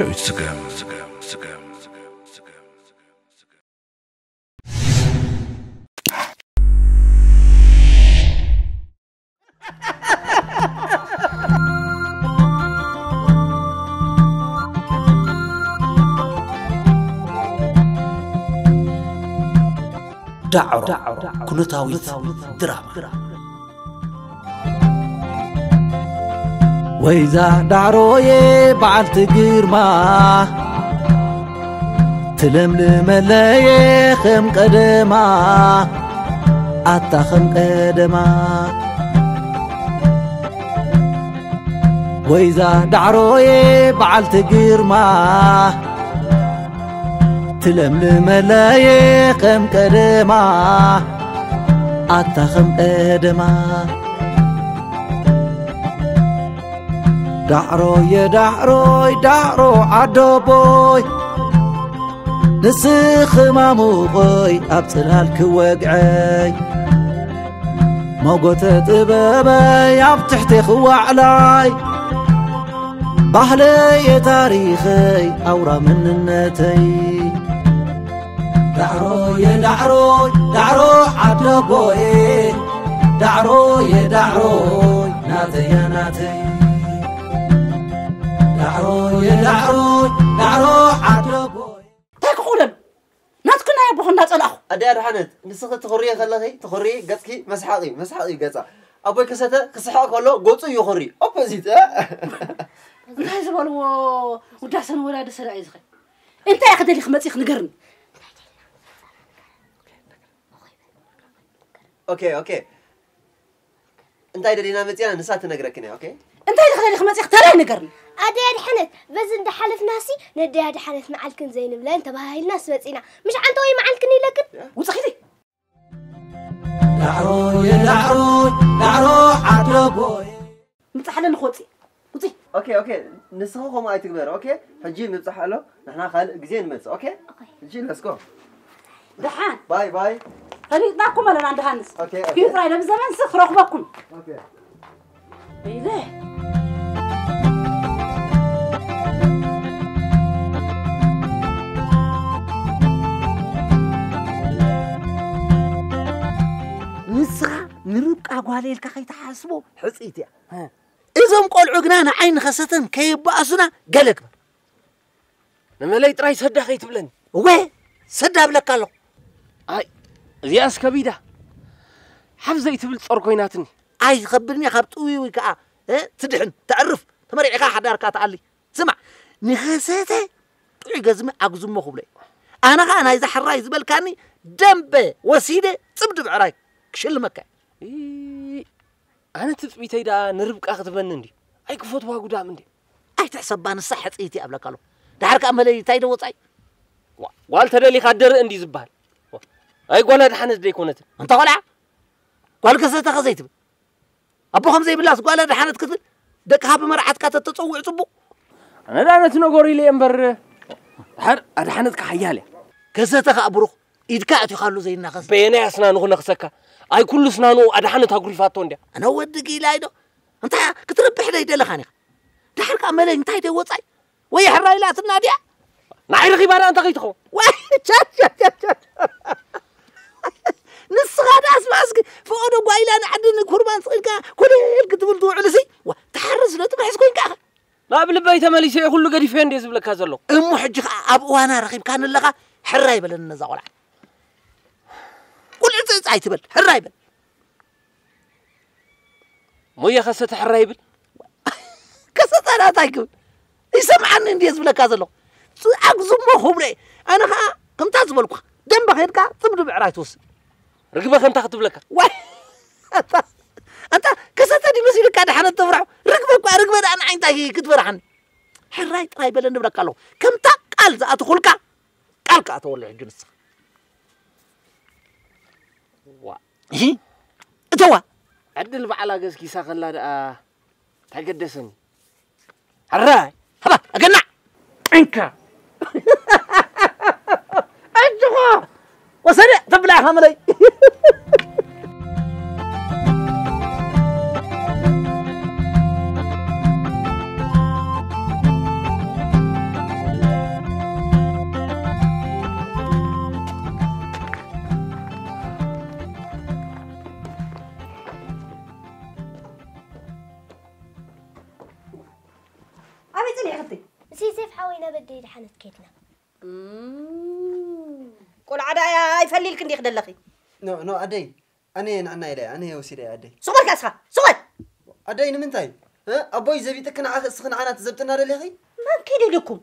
ስገም፣ ስገም፣ ስገም፣ ስገም፣ ስገም። ዳዕሮ ኩነታዊት ድራማ። ወይዛ ዳዕሮዬ በዓልቲ ግርማ፣ ትለምልመለየ ከም ቀደማ፣ ኣታ ከም ቀደማ። ወይዛ ዳዕሮዬ በዓልቲ ግርማ፣ ትለምልመለየ ከም ቀደማ፣ ኣታ ከም ቀደማ። ዳዕሮየ ዳዕሮይ ዳዕሮ ዓደቦይ፣ ንስኺ ማሙቐይ ኣብ ጽላል ክወግዐይ፣ መጎተ ጥበበይ ኣብ ትሕቲ ክዋዕላይ፣ ባህለየ ታሪኸይ ኣውራ መንነተይ። ዳዕሮየ ዳዕሮይ ዳዕሮ ዓደቦየ፣ ዳዕሮየ ዳዕሮይ ናተያ ናተይ። ዳዕሮየ ዳዕሮይ ዳዕሮ ዓደቦየ። እንታይ ክኹለሉ? ናትክን ናይ ኣቦኹ እንዳጸላእኹ። ኣደይ ኣድሓነት፣ ንስኺ ትኹርየ ከለኺ፣ ትኹርየ ገጽኪ መስሓቕ እዩ፣ መስሓቕ እዩ ገጻ። ኣቦይ ከሰተ ክስሕቕ ከሎ ገጹ እዩ ኹሪ። ኦፖዚት፣ እ? እንታይ ዝበልዎ ውዳሰን ወላዲ ሰላኢ ዝኸ? እንታይ ኢኺ ደሊኺ መጺኺ ንገርኒ? ኦኬ፣ ኦኬ። እንታይ ደሊና መጺና ንሳ ትነግረክን እያ፣ ኦኬ? እንታይ ኢኺ ደሊኺ መጺኺ ተለይ ንገርኒ? ኣደይ ኣድሓነት፣ በዚ እንዳሓለፍናሲ ነደይ ኣድሓነት መዓልክን ዘይንብለን ተባሃሂልናስ መጺና። ምሽ ዓንተ ወይ መዓልክን ኢለክን? ውጽኺቲ። ዳዕሮ የዳዕሮ ዳዕሮ ዓድለቦይ። ምብጻሕ ኣለኒ ክወጽእ። ውጺ። ኦኬ፣ ኦኬ። ንስኺ ከምኡ ኣይትግበር፣ ኦኬ? ሕጂ ምብጻሕ ኣሎ። ንሕና ካልእ ግዜ ንመጽእ፣ ኦኬ? ኦኬ። ሕጂ let's go። ደሓን። ባይ፣ ባይ። ፈሊጥናኩም ኣለና፣ ደሓንስ። ኦኬ፣ ኦኬ። ኪዱ ጥራይ፣ ነብዚ ዘመንስ ክረኽበኩም። ኦኬ። ኢለ። ንስኻ ንርብቃ ጓል ኢልካ ከይትሓስቦ ሕጽይቲ እያ። እ። እዞም ቆልዑ ግና ንዓይ ንኸሰተን ከይበኣሱና ገለ ግበር። ንመለይ ጥራይ ሰዳ ከይትብለኒ። እወ፣ ሰዳ እብለካ ኣለኹ። ኣይ፣ እዚኣስ ከቢዳ። ሓፍ ዘይትብል ጾር ኮይናትኒ። ኣይትኸብድን እያ፣ ካብ ጥውይውይ ከኣ፣ እ፣ ትድሕን፣ ተዕርፍ፣ ተመሪዕካ ሓዳርካ ትኣሊ። ስማዕ፣ ንኸሰተ ጥዑይ ገዝሚ ኣጉዝሞ ክብሎ እየ። ኣነ ኸኣ ናይዛ ሕራይ ዝበልካኒ ደንበ ወሲደ ጽምዲ ብዕራይ ክሽልመካ እየ። ኢ፣ ኣነ ትጽቢተይ ደኣ ንርብቃ ክትበኒ እንድዩ። ኣይክፈትዋ ጉዳም እንድዩ። ኣይትሕሰባ፣ ንሳ ሕጽይቲ እያ እብለካ ኣለኹ። ደሓር ከኣ መለይ እንታይ ዶ ወጻኢ? ዋ፣ ጓል ተደሊኻ ደርኢ እንድዩ ዝበሃል። ዋ፣ ኣይ ጓል ኣድሓነት ደይኮነትን። እንተ ቖልዓ? ጓል ከሰተኸ ዘይትብል? ኣቦ ከም ዘይብላስ ጓል ኣድሓነት ክትብል? ደቅኻ ብመርዓትካ ተተጸውዕ ጽቡቕ። ኣነ ደኣ ነቲ ነገሩ ኢለ እየ እምበር፣ ድሓር ኣድሓነትካ ሓያል እያ። ከሰተ ከኣ ብሩኽ፣ ኢድካ ኣቲኻሉ ዘይናኸስ። በየናይ ኣስናኑ ክነኽሰካ? ኣይ ኩሉ ስናኑ ኣድሓነት ኣጉሪፋቶ እንድያ። ኣነ ወዲ ጊላይ ዶ? እንታይ ክትርብሕ ደይ ደለኻን ኢኻ? ድሓር ከኣ መለይ እንታይ ደይ ወጻይ? ወይ ሕራይ ኢላትና ድያ? ንዓይ ረኺባ ደኣ እንታይ ከይትኸውን? ዋይ፣ ቻ፣ ቻ፣ ቻ፣ ቻ። ንስኻ ደኣስ ማስክ ፈቐዶ ጓይላ ንዓዲ ንኩርማን ስቕ ኢልካ ኮለል ክትብል ትውዕልሲ? ዋ፣ ትሓርስ ዶ ትምሕስ ኮንካ ኢኻ? ናብ ልበይ ተመሊሰ እየ ኩሉ ገዲፈ እንድየ ዝብለካ ዘለኹ። እሞ ሕጂ ኸኣ ኣብ እዋና ረኺብካኒ ኣለኻ፣ ሕራይ በለኒ ነዛ ቆልዓ። ቁልዕጽጽ ኣይትበል፣ ሕራይ በል። ሞየ ከሰተ ሕራይ ይብል። ከሰተ ናታይ ክብል? ይሰምዓኒ እንድየ ዝብለካ ዘለኹ። ፅ-፣ ኣግዝሞ ክብሎ እየ። ኣነ ኸኣ ከምታ ዝበልኩኻ፣ ደንበ ኸይድካ ጽምዲ ብዕራይ ትወስድ። ርግበ ከ እንታይ ክትብለካ? ዋይ! ኣንታ፣ ኣንታ ከሰተ ድዩ መሲልካ ደሓነ እተፍርሖ? ርግበ እኳ፣ ርግበ ደኣ ንዓይ እንታይ ክትፈርሓኒ? ሕራይ ጥራይ በለኒ እብለካ ኣለኹ። ከምታ ቃል ዝኣተኹልካ፣ ቃል ክኣተወሉ ሕጂ ንስኻ። ዋ። እሂ፣ እተዋ። ዕድል ባዕላ ገስጊሳ ከላ ደኣ እንታይ ገደሰኒ? ሕራይ፣ ሃባ፣ ኣገናዕ! እንካ! ኣጆኻ! ወሰደ፣ ተብላዕኻ መለይ! ወይና በደይ ድሓነት ከድና። ቆልዓ ዳ ኣይፈሊልክ እንዲክ ደለኺ። ኖ ኖ ኣደይ ኣነ ንዕና ኢለ ኣነ ወሲደ ኣደይ። ስቆል ካስኻ ስቆል። ኣደይ ንምንታይ እ? ኣቦይ ዘቢጥክ ንዓኺ እስኺ ንዓና ትዘብጥና ደሊኺ? መን ከዲልኩም?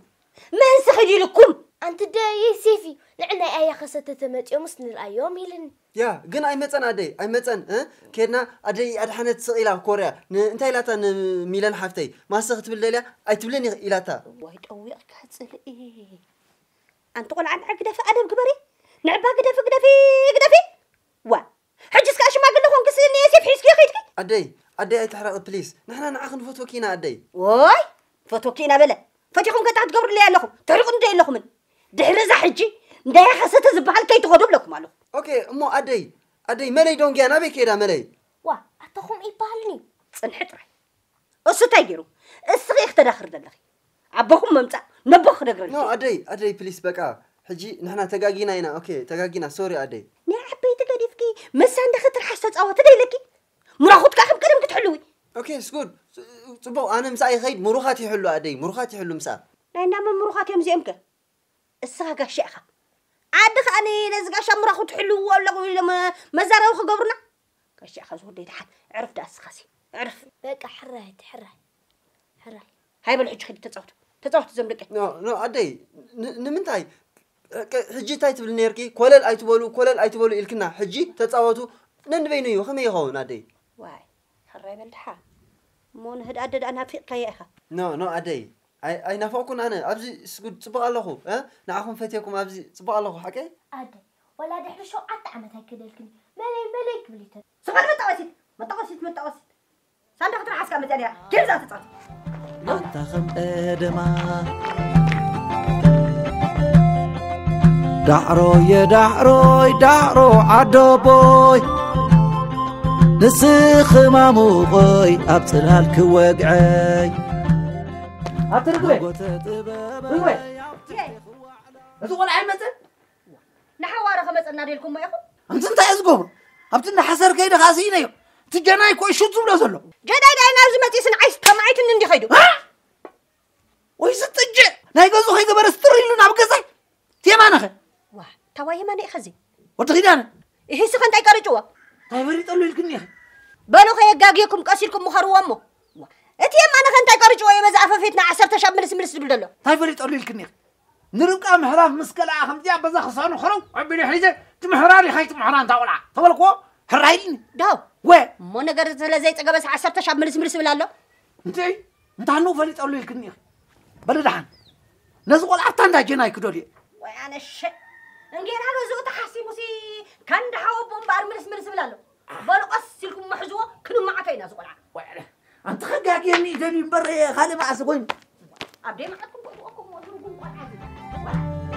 መን ስኺዲልኩም? ኣንቲ ደይ ሴፊ ንዕናይ ኣያ ከሰተ ተመፂኦምስ ንርኣዮም ኢልኒ። ያ ግን ኣይመፀን ኣደይ ኣይመፀን እ? ኬድና ኣደይ ኣድሓነት ስቕ ኢላ ኮርያ ን- እንታይ ኢላታ ንሚለን ሓፍተይ ማሰ ክትብል ደልያ ኣይትብልን ኢኺ ኢላታ። ዋይ ጠዊቕካ ፅልኢ። ኣንቲ ቆልዓ ንዐ ግደፊ ኣደብ ግበሪ። ንዕባ ግደፊ ግደፊ ግደፊ። ዋ ሕጂ እስከ ሽማግለ ኮንኪ ስእሊ የሴፍ ሒዝኪ ከይድኪ። ኣደይ ኣደይ ኣይትሕረቂ ፕሊስ ንሕና ንዓኺ ንፈትወኪ ኢና ኣደይ። ወይ ፈትወኪ ኢና በለ ፈቲኹም ከ እንታይ ክትገብሩለይ ኣለኹም? ተሕርቁኒ ዶ የለኹምን? ድሕሪ እዛ ሕጂ እንዳያኸሰተ ዝበሃል ከይትኸዱ እብለኩም ኣለኹ። ኦኬ እሞ ኣደይ ኣደይ መለይ ዶንግያ ናበይ ከይዳ መለይ? ዋ ኣታ ከምኡ ይበሃልኒ። ፅንሒ ጥራይ እሱ እንታይ ገይሩ? እስኺ ኢኺ ተዳኽሪ ዘለኺ። ኣቦኹም ምምፃእ ነቦ ክነግረልኪ። ኖ ኣደይ ኣደይ ፕሊስ በቃ ሕጂ ንሕና ተጋጊና ኢና። ኦኬ ተጋጊና ሶሪ ኣደይ። ናይ ዓበይቲ ገዲፍኪ መሳ እንደ ክትርሓስ ተፃወቲ ደይለኪ። ምራኹት ከዓ ከም ቀደም ክትሕልዊ። ኦኬ ስጉድ ፅቡቕ ኣነ ምሳኣ ይኸይድ ምሩኻት ይሕሉ ኣደይ ምሩኻት ይሕሉ ምሳኣ። ናይ እንዳመን ምሩኻት እዮም እዚኦም ከ? እስኻ ጋሻ ኢኻ። ዓዲ ከኣኒ ነዚ ጋሻ ምራኹት ትሕልውዎ ኣለኹ ኢሎም መዛረቢ ክገብሩና። ጋሻ ኢኻ ዝወደይ ደሓን ዕርፍ ደኣ እስኻሲ ዕርፍ። በቃ ሕራይ እቲ ሕራይ ሕራይ። ሃይ በሉ ሕጂ ኺዱ ተጻወቱ ተጻወቱ እዞም ደቂ። ኖ ኖ ኣደይ ን- ንምንታይ ቅ- ሕጂ እንታይ ትብል ነርኪ ኮለል ኣይትበሉ ኮለል ኣይትበሉ ኢልክና ሕጂ ተጻወቱ ነንበይኑ እዩ ከመይ ይኸውን ኣደይ ዋይ ሕራይ በል ደሓን እሞ ንህድኣት ደኣ ናፊቕካያ ኢኻ ኖ ኖ ኣደይ ኣይ- ኣይናፈቕኩን ኣነ ኣብዚ ስጉድ ፅቡቕ ኣለኹ እ? ንዓኹም ፈትየኩም ኣብዚ ፅቡቕ ኣለኹ ሓቀይ ኣደይ ወላ ድሕሪ ሸውዓተ ዓመት ኣይከደልክን መለይ መለይ ክብል ይተ ስቕ በል መጣወሲት መጣወሲት መጣወሲት ሳንዳ ክትረሓስካ መፅያ ነይራ ኬዛ ትፃወት ኣንታ ከም ቀደማ ዳዕሮየ ዳዕሮይ ዳዕሮ ዓዶቦይ ንስኺ ማሙቐይ ኣብ ፅላል ክወግዐይ ኣቲ ርግበ ርግበ እዚ ቆልዓ ይመፅእ ንሓዋረ ከመፀና ደልኩሞ ኢኹም ኣንቲ እንታይ እየ ዝገብሮ ኣብቲ እንዳሓሰር ከይደ ከዓ ስኢነዮ እቲ ጀናይ እኮ እዩ ሹት ዝብሎ ዘሎ ጀናይ ዳይ ናብዚ መፂእስ ንዓይስ ከማዓይትኒ እንዲ ከይዱ ወይ ዝጥጅእ ናይ ገዙ ከይገበረ ስትር ኢሉ ናብ ገዛይ ቴማነኸ ዋ ታዋ የማነ ኢኸ እዚ ወዲ ኺዳነ ይሄ ስኸ እንታይ ቀርጭዎ እንታይ ፈሪጠሉ ኢልክኒ ኢኺ በሉ ከየጋግየኩም ቀሲልኩም ምኸርዎ እሞ ዋ፣ እቲ የማነ ኸ እንታይ ቀርጭዎ የመዛ ኣፈፌትና ዓሰርተ ሻብ ምልስ ምልስ ዝብል ዘሎ እንታይ ፈሪጠሉ ኢልክኒ ኢኺ ንርብቃ ምሕራፍ ምስ ከልኣ ከምዚኣ በዛ ክሳኑ ኸረው ኣቢለ ሒዘ እቲ ምሕራር ኢኻ እቲ ምሕራ እንታ ቆልዓ ተበልክዎ ሕራይ ኢልኒ ዳው ወ እሞ ነገር ስለ ዘይፀገበስ ዓሰርተ ሻብ ምልስ ምልስ ይብል ኣሎ እንታይ እንታኑ ፈሊጠሉ ኢልክኒ ኢኺ በሊ ደሓን ነዚ ቆልዓ ኣብታ እንዳ ጀናይ ክደልዮ ወይ ኣነ ሸ እንጌራ ገዝኡ ተሓሲቡሲ ከንዳ ሓወቦ እምበኣር ምልስ ምልስ ይብል ኣሎ በሉ ቀስ ኢልኩም መሕዝዎ ክንመዓቶ ኢና እዚ ቆልዓ ኣንቲ ከጋግየኒ ኢደኒ እምበር ካልእ መዓስ ኮይኑ ኣብ ደይ መዓትኩም ክትወቅኹም ወትሩ ግን ቆልዓ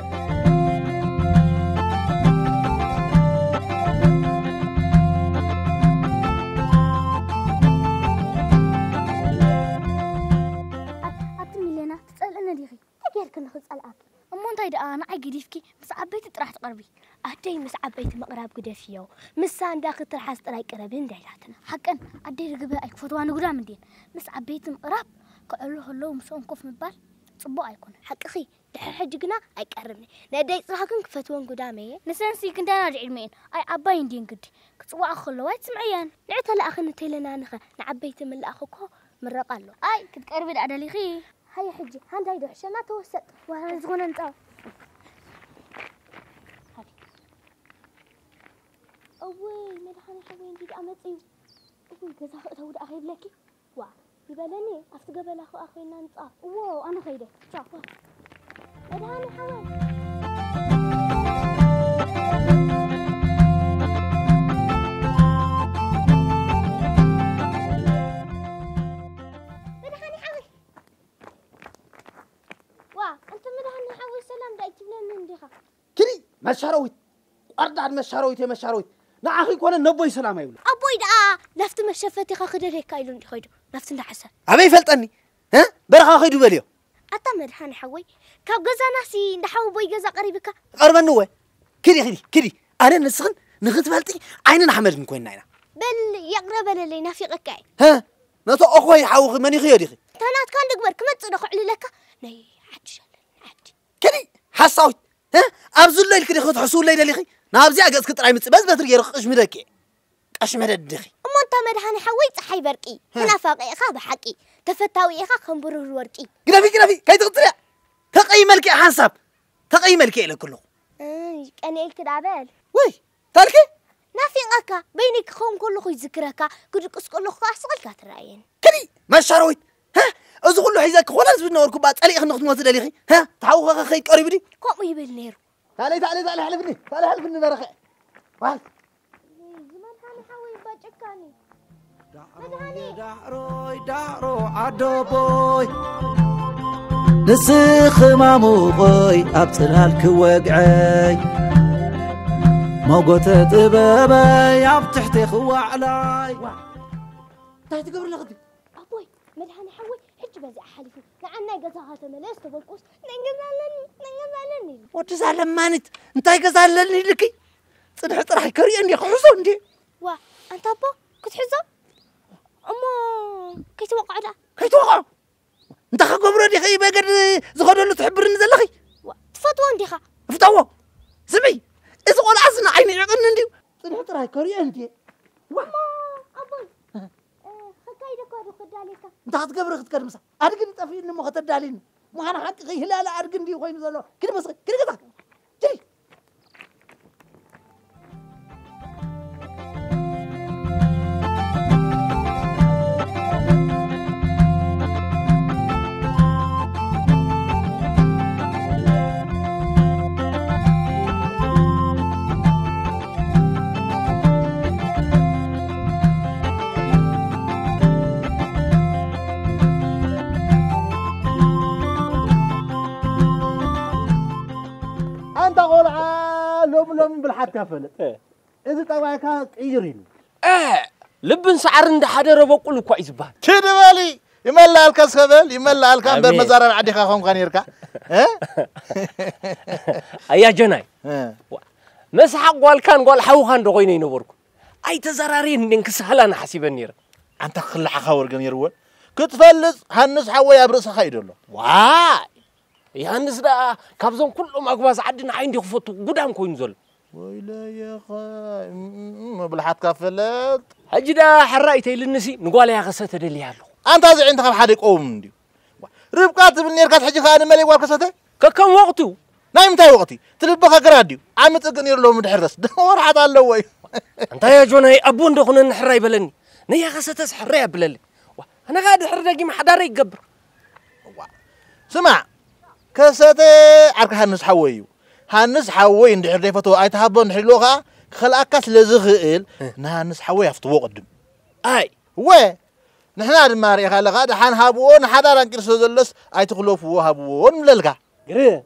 ኣቲ ሚሌና ትጸልእኒ ዲኺ? እንታይ ጌርክኒ ክጸልኣኪ? እሞ እንታይ ደኣ ንዓይ ገዲፍኪ ምስ ዓበይቲ ጥራሕ ትቐርቢ? ኣደይ ምስ ዓበይቲ ምቕራብ ግደፍዮ፣ ምሳ እንዳ ክትርሓስ ጥራይ ቅረቢ እንዳ ኢላትና። ሓቀን ኣደይ ርግበ ኣይክፈትዋ ንጉዳም እንድየን። ምስ ዓበይቲ ምቕራብ ከዕሉ ከለዉ ምስኦም ኮፍ ምባል ጽቡቕ ኣይኮነን። ሓቅኺ ድሕሪ ሕጂ ግና ኣይቀርብን። ነደይ ጽባሕ ግን ክፈትወን ጉዳመየ። ንሰንሲ ክንዳና ድዒድመኤን ኣይ ዓባይ እንድየን ግዲ ክጽዋዓ ከለዋ ኣይትስምዕየን። ንዒ ተለኣኺ ንቴለናንኸ ንዓበይቲ ምልኣኽ እኮ ምረቓ ኣሎ። ኣይ ክትቀርቢ ደኣ ደሊኺ? ሃየ ሕጂ ሃንዳይ ዶ ሕሸና ተወሰጥ ዋላ ዝኾነ ንጻወት። እውይ መድሓኒ ሓወይ እንዲ ደኣ መጽዩ። እውይ ገዛ ክእተው ደኣ ከይብለኪ። ዋ ይበለኒ ኣብቲ ገበላ ክኣ ኮይና ንጻወት። እዎ ኣነ ከይደ። ቻው። መድሃኒ ሓወይ። መድሃኒ ሓወይ። ዋ ኣንተ መድሃኒ ሓወይ ሰላም ዳይ ትብለኒ እንዲኻ። ኪዲ መሻረዊት ቆርዳድ መሻረዊት የመሻረዊት ንዓኺ ኮነ ነቦይ ሰላም ኣይብሎ ኣቦይ ደኣ ናብቲ መሸፈቲኻ ክደልየካ ኢሉ እንዲ ኸይዱ ናብቲ እንዳሓሰር ኣበይ ይፈልጠኒ እ በረኻ ኸይዱ በልዮ ኣታ መድሓኒ ሓወይ ካብ ገዛናሲ እንዳሓወቦይ ገዛ ቀሪብካ ቀርበኒ ወ ኪዲ ኪዲ ኪዲ ኣነ ንስኽን ንኽትፈልጢ ዓይንን ኣሕመድን ኮይንና ኢና በል ይቕረ በለለይ ናፊቐካ እየ ህ ነቶ ኦኾይ ሓውኺ መኒኽዮ ዲኺ እታ ናትካ እንድግበር ክመጽእ ዶ ክዕልለካ ናይ ሓድሽ ኣለኒ ዓዲ። ከዲ ሓሳዊት፣ እ? ኣብዚ ዘሎ ኢልኪ ዲኺ ክትሕስውለይ ደሊኺ? ናብዚኣ ገጽኪ ጥራይ ምጽእ፣ በዚ በትሪ ገይሩ ክቕሽምደኪ እየ። ቀሽመደድኺ። እሞ እንታ መድሃኒ ሓወይ፣ ጸሓይ በርቂ፣ እ። ተናፋቂ ኢኻ ብሓቂ፣ ተፈታዊ ኢኻ ከም ብሩር ወርቂ። ግደፊ፣ ግደፊ፣ ከይትቕጽልያ። ተቐይመልኪ እየ ሓንሳብ። ተቐይመልኪ እየ ኢለኪ ኣለኹ። እይ፣ ቀንኤልኪ ደኣ በል። ወይ፣ ታልኪ? ናፊቐካ፣ በይነይ ክኸውን ከለኹ ይዝክረካ፣ ክድቅስ ከለኹ ከኣ ስቕ ኢልካ ትረኣየኒ። ከዲ፣ መሻረዊት። ሀ? እዚ ኩሉ ሒዘኪ ኮላ ዝብል ነበርኩ፣ እባ ጸሊእኽኒ ክትሞቲ ደሊኺ? ሀ? ተሓውኸኸ ከይቀሪቡ ድዩ? ከምኡ ይብል ነይሩ። ታለይ፣ ታለይ፣ ታለይ፣ ሓልፍኒ፣ ታለይ፣ ሓልፍኒ፣ በረኸ። ዋይ። ዝመድሃኒ ሓወይ እባ ጨካኒ። መድሃኒ። ዳዕሮይ፣ ዳዕሮ፣ ዓዶቦይ። ንስኺ ማሙቐይ ኣብ ጽላል ክወግዐይ። ሞጎተ ጥበበይ ኣብ ትሕቲ ክዋዕላይ። እንታይ ትገብሪ ኣለኺ? ኣቦይ፣ መድሃኒ ሓወይ፣ ሕጂ በዚኣ ሓሊፉ። ንዓ ናይ ገዛኻ ተመለስ ተበልኩስ፣ ናይ ገዛ ኣለኒ፣ ናይ ገዛ ኣለኒ ኢሉ። ወዲ እዛ ለማኒት፣ እንታይ ገዛ ኣለኒ ኢልኪ? ጽንሒ ጥራሕ ከርእዮ እንዲ ክሕዞ እንዲ። ዋ፣ ኣንታ ኣቦ፣ ክትሕዞ? እሞ ከይትወቕዖ ደኣ። ከይትወቕዖ? እንታይ ክገብሮ ዲኺ በገድ ዝኸደሉ ትሕብርኒ ዘለኺ? ዋ፣ ትፈትዎ እንዲኻ? እፍታዎ። ስምዒ፣ እዚ ቆልዓስ ንዓይ ንዒቕኒ እንድዩ። ጽንሒ ጥራይ ከርእዮ እንድየ። ዋ። እሞ ኣቦይ፣ እ፣ ኸካይደካ ዶ ከዳልየካ? እንታይ ክትገብሪ ክትከድ ምሳ? ኣድግን ጠፊኡኒ እሞ ከተዳልይኒ። ምዃን ሓቂ ከይህላለ ኣድግን ድዩ ኮይኑ ዘሎ? ክዲ መስኺ፣ ክዲ ገዛ። ጅሪ። ኣንታ ቆልዓ ሎም ሎም ብልሓትካ ፈለጥ። እ። እዚ ጠባይካ ቅይር ኢሉ። እ፣ ልብን ሰዓርን እንዳሓደረ በቁል እኳ እዩ ዝበሃል። ኪድ በሊ፣ ይመላልካ ሰበል፣ ይመላልካ እምበር ኣሜን። መዛረብ ዓዲኻ ኮንካ ነይርካ። እ? ኣያ ጀናይ፣ እ። ዋ፣ መስሓቅ ጓልካን ጓል ሓውኻን ዶ ኮይነ ይነበርኩ? ኣይተዘራርየን እንዴን ክስሃላና ሓሲበን ነይረ። ኣንታ ክልዓኻ ወርገ ነይርወን። ክትፈልጥ ሃንስ ሓወይ ኣብ ርእስኻ እዩ ዘሎ። ዋይ! ዮሃንስ ደኣ ካብዞም ኩሎም ኣጉባዝ ዓዲ ንዓይ እንዲ ክፈቱ ጉዳም ኮይኑ ዘሎ። ወይለየኸ፣ እም፣ እም፣ እም፣ መብልሓትካ ፈለጥ። ሕጂ ደኣ ሕራይ ተይልንሲ ንጓለይ ከሰተ ደልያ ኣለኹ። ኣንታ እዚ ዓይንትኻ ኣብ ሓደ ይቀውም እንድዩ። ዋ፣ ርብቃ ትብል ነርካስ ሕጂ ከኣ ንመለይ ጓል ከሰተ? ከከም ወቕቱ። ናይ ምንታይ ወቕቲ? ትልብኻ ግራ ድዩ? ዓሚ ጽግእ ነይሩ ሎሚ ድሕረስ። ወርሓት ኣለዎ እዩ። እንታይ ያ ጆናይ፣ ኣቦ እንዶ ኩነኒ ሕራይ በለኒ። ነያ ከሰተስ ሕራይ ኣብለለይ። ዋ፣ ኣነ ከኣ ድሕሪ ደጊም ሓዳረይ ይገብር። ዋ፣ ስማዕ፣ ከሰተ ዓርኪ ሃንስ ሓወይ እዩ። ሃንስ ሓወይ እንድሕር ዘይፈትዎ ኣይትሃቦ እንድሕር ኢልዎ ከኣ ክኸልኣካ ስለ ዝኽእል፣ እ። ንሃንስ ሓወይ ኣፍትዎ ቅድም። ኣይ። እወ፣ ንሕና ድማ ርኢኻ ኣለኻ፣ ደሓን ሃብዎ፣ ንሓዳር ኣንቂሩ ስለ ዘሎስ ኣይትኽለፍዎ፣ ሃብዎ ንብለልካ። ግርም።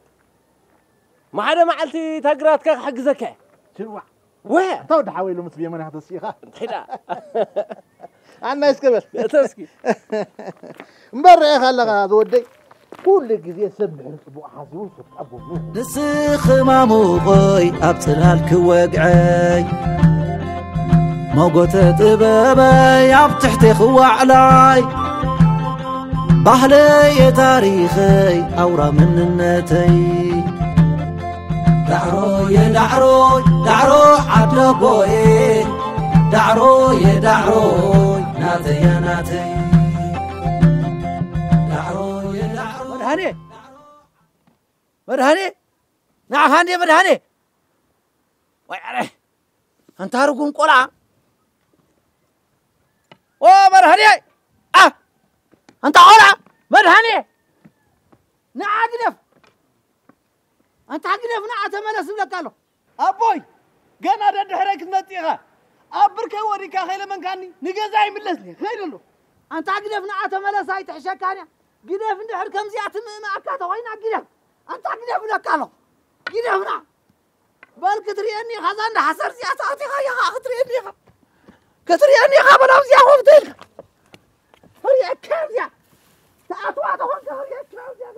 ማሓደ መዓልቲ እታ ግራትካ ክሕግዘካ እየ። ሽዋ። ወ! ኣታ ወዲ ሓወይ ሎምስ ብየማናይ ከተስኢኻ። እንታይ ደኣ? ኣና እስከ በል። እተ እስኪ። እምበር ርኢኻ ኣለኻ ዝወደይ፣ ኩሉ ግዜ ሰብ ድሕሪ ጽቡቕ ሓሲቡ ሰብ ኣብ ጎኑ። ንስኺ ማሙቐይ ኣብ ጽላል ክወግዐይ፣ ሞጎተ ጥበበይ ኣብ ትሕቲ ክዋዕላይ፣ ባህለየ ታሪኸይ ኣውራ መንነተይ። ዳዕሮየ ዳዕሮይ ዳዕሮ ዓደቦየ፣ ዳዕሮየ ዳዕሮይ ናተያ ናተይ። ዳዕሮየ ዳዕሮይ መድሃኔ! መድሃኔ! ንዓኻ እንዴ መድሃኔ! ወይ ኣረ! ኣንታ ርጉም ቆልዓ! ኦ መድሃኔ! ኣ! ኣንታ ቆልዓ! መድሃኔ! ንዓ ግደፍ! ኣንታ ግደፍ ንዓ ተመለስ እብለካ ኣለኹ። ኣቦይ! ገና ደድሕረይ ክትመጽእ ኢኻ። ኣብ ብርከይ ወዲካ ከይለመንካኒ ንገዛ ይምለስ እየ። ከይደ ኣለኹ። ኣንታ ግደፍ ንዓ ተመለስ ኣይትሕሸካን እያ። ግደፍ እንድሕር ከምዚኣ ትምእምኣካ ተኾይና ግደፍ። ኣንታ ግደፍ እብለካ ኣለኹ። ግደፍ ንዓ። በል ክትርእየኒ ኢኻ፣ እዛ እንዳ ሓሰር እዚኣ ተኣቲኻ ኢኻ ክትርእየኒ ኢኻ። ክትርእየኒ ኢኻ፣ በል ኣብዚኣ ኮፍ ተይልካ። ክርእየካ ኣብዚኣ። ተኣትዋ ተኾንካ ክርእየካ ኣብዚኣ።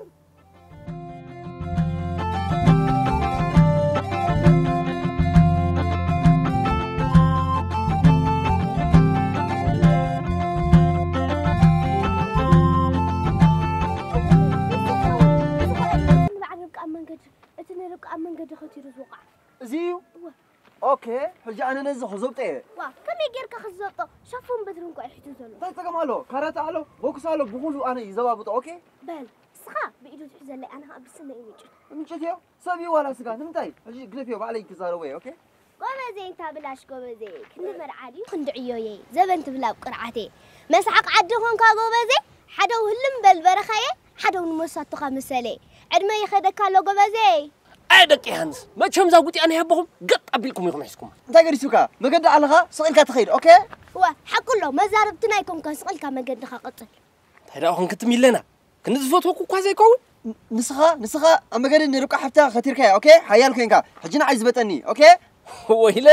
እዩ። ኦኬ፣ ሕጂ ኣነ ነዚ ክዘብጦ እየ። ዋ፣ ከመይ ጌርካ ክትዘብጦ? ሻፎን በትሪ እንኳ እዩ ሒዙ ዘሎ። እንታይ ጸገም ኣሎ? ካራተ ኣሎ፣ ቦክስ ኣሎ፣ ብኹሉ ኣነ ይዘባብጦ። ኦኬ? በል፣ እስኻ ብኢዱ ትሕዘለይ፣ ኣነ ኸኣ ብስነ እዩ ምጭት። ምጭት እዮ? ሰብ እዩ ዋላ ስጋ? ንምንታይ? ሕጂ ግደፍዮ፣ ባዕለይ ክዛረቦ እየ። ኦኬ? ጎበዜ እንታ ብላሽ ጎበዜ፣ ክንዲ መርዓ ድዩ ክንዲ ዕዮየ፣ ዘበን ትብል ኣብ ቅርዓቴ። መስሓቕ ዓዲ ኾንካ ጎበዜ፣ ሓደው ህልም በል በረኻየ፣ ሓደው ንመሳቱኻ ምሰሌ። ዕድመ ይኸደካ ኣሎ ጎበዜ። ኣይ ደቂ ሃንስ፣ መቸም እዛ ጉጢኣ ናይ ኣቦኹም ገጥ ኣቢልኩም ኢኹም ሒዝኩማ። እንታይ ገዲሱካ? መገዲ ኣለኻ፣ ስቕ ኢልካ ትኸይድ፣ ኦኬ? እወ፣ ሓቁ ኣሎ፣ መዛርብትና ኣይኮንካን፣ ስቕ ኢልካ መገድኻ ቀጽል። እንታይ ደኣ ኾንኪ ትም ኢለና? ክንዲ ዝፈትወኩ እኳ ዘይከውን። ንስኻ፣ ንስኻ ኣብ መገዲ ንርብቃ ሓፍታ ኸቲርካያ፣ ኦኬ? ሓያል ኮይንካ፣ ሕጂ ንዓይ ዝበጠኒ፣ ኦኬ? ወይለ፣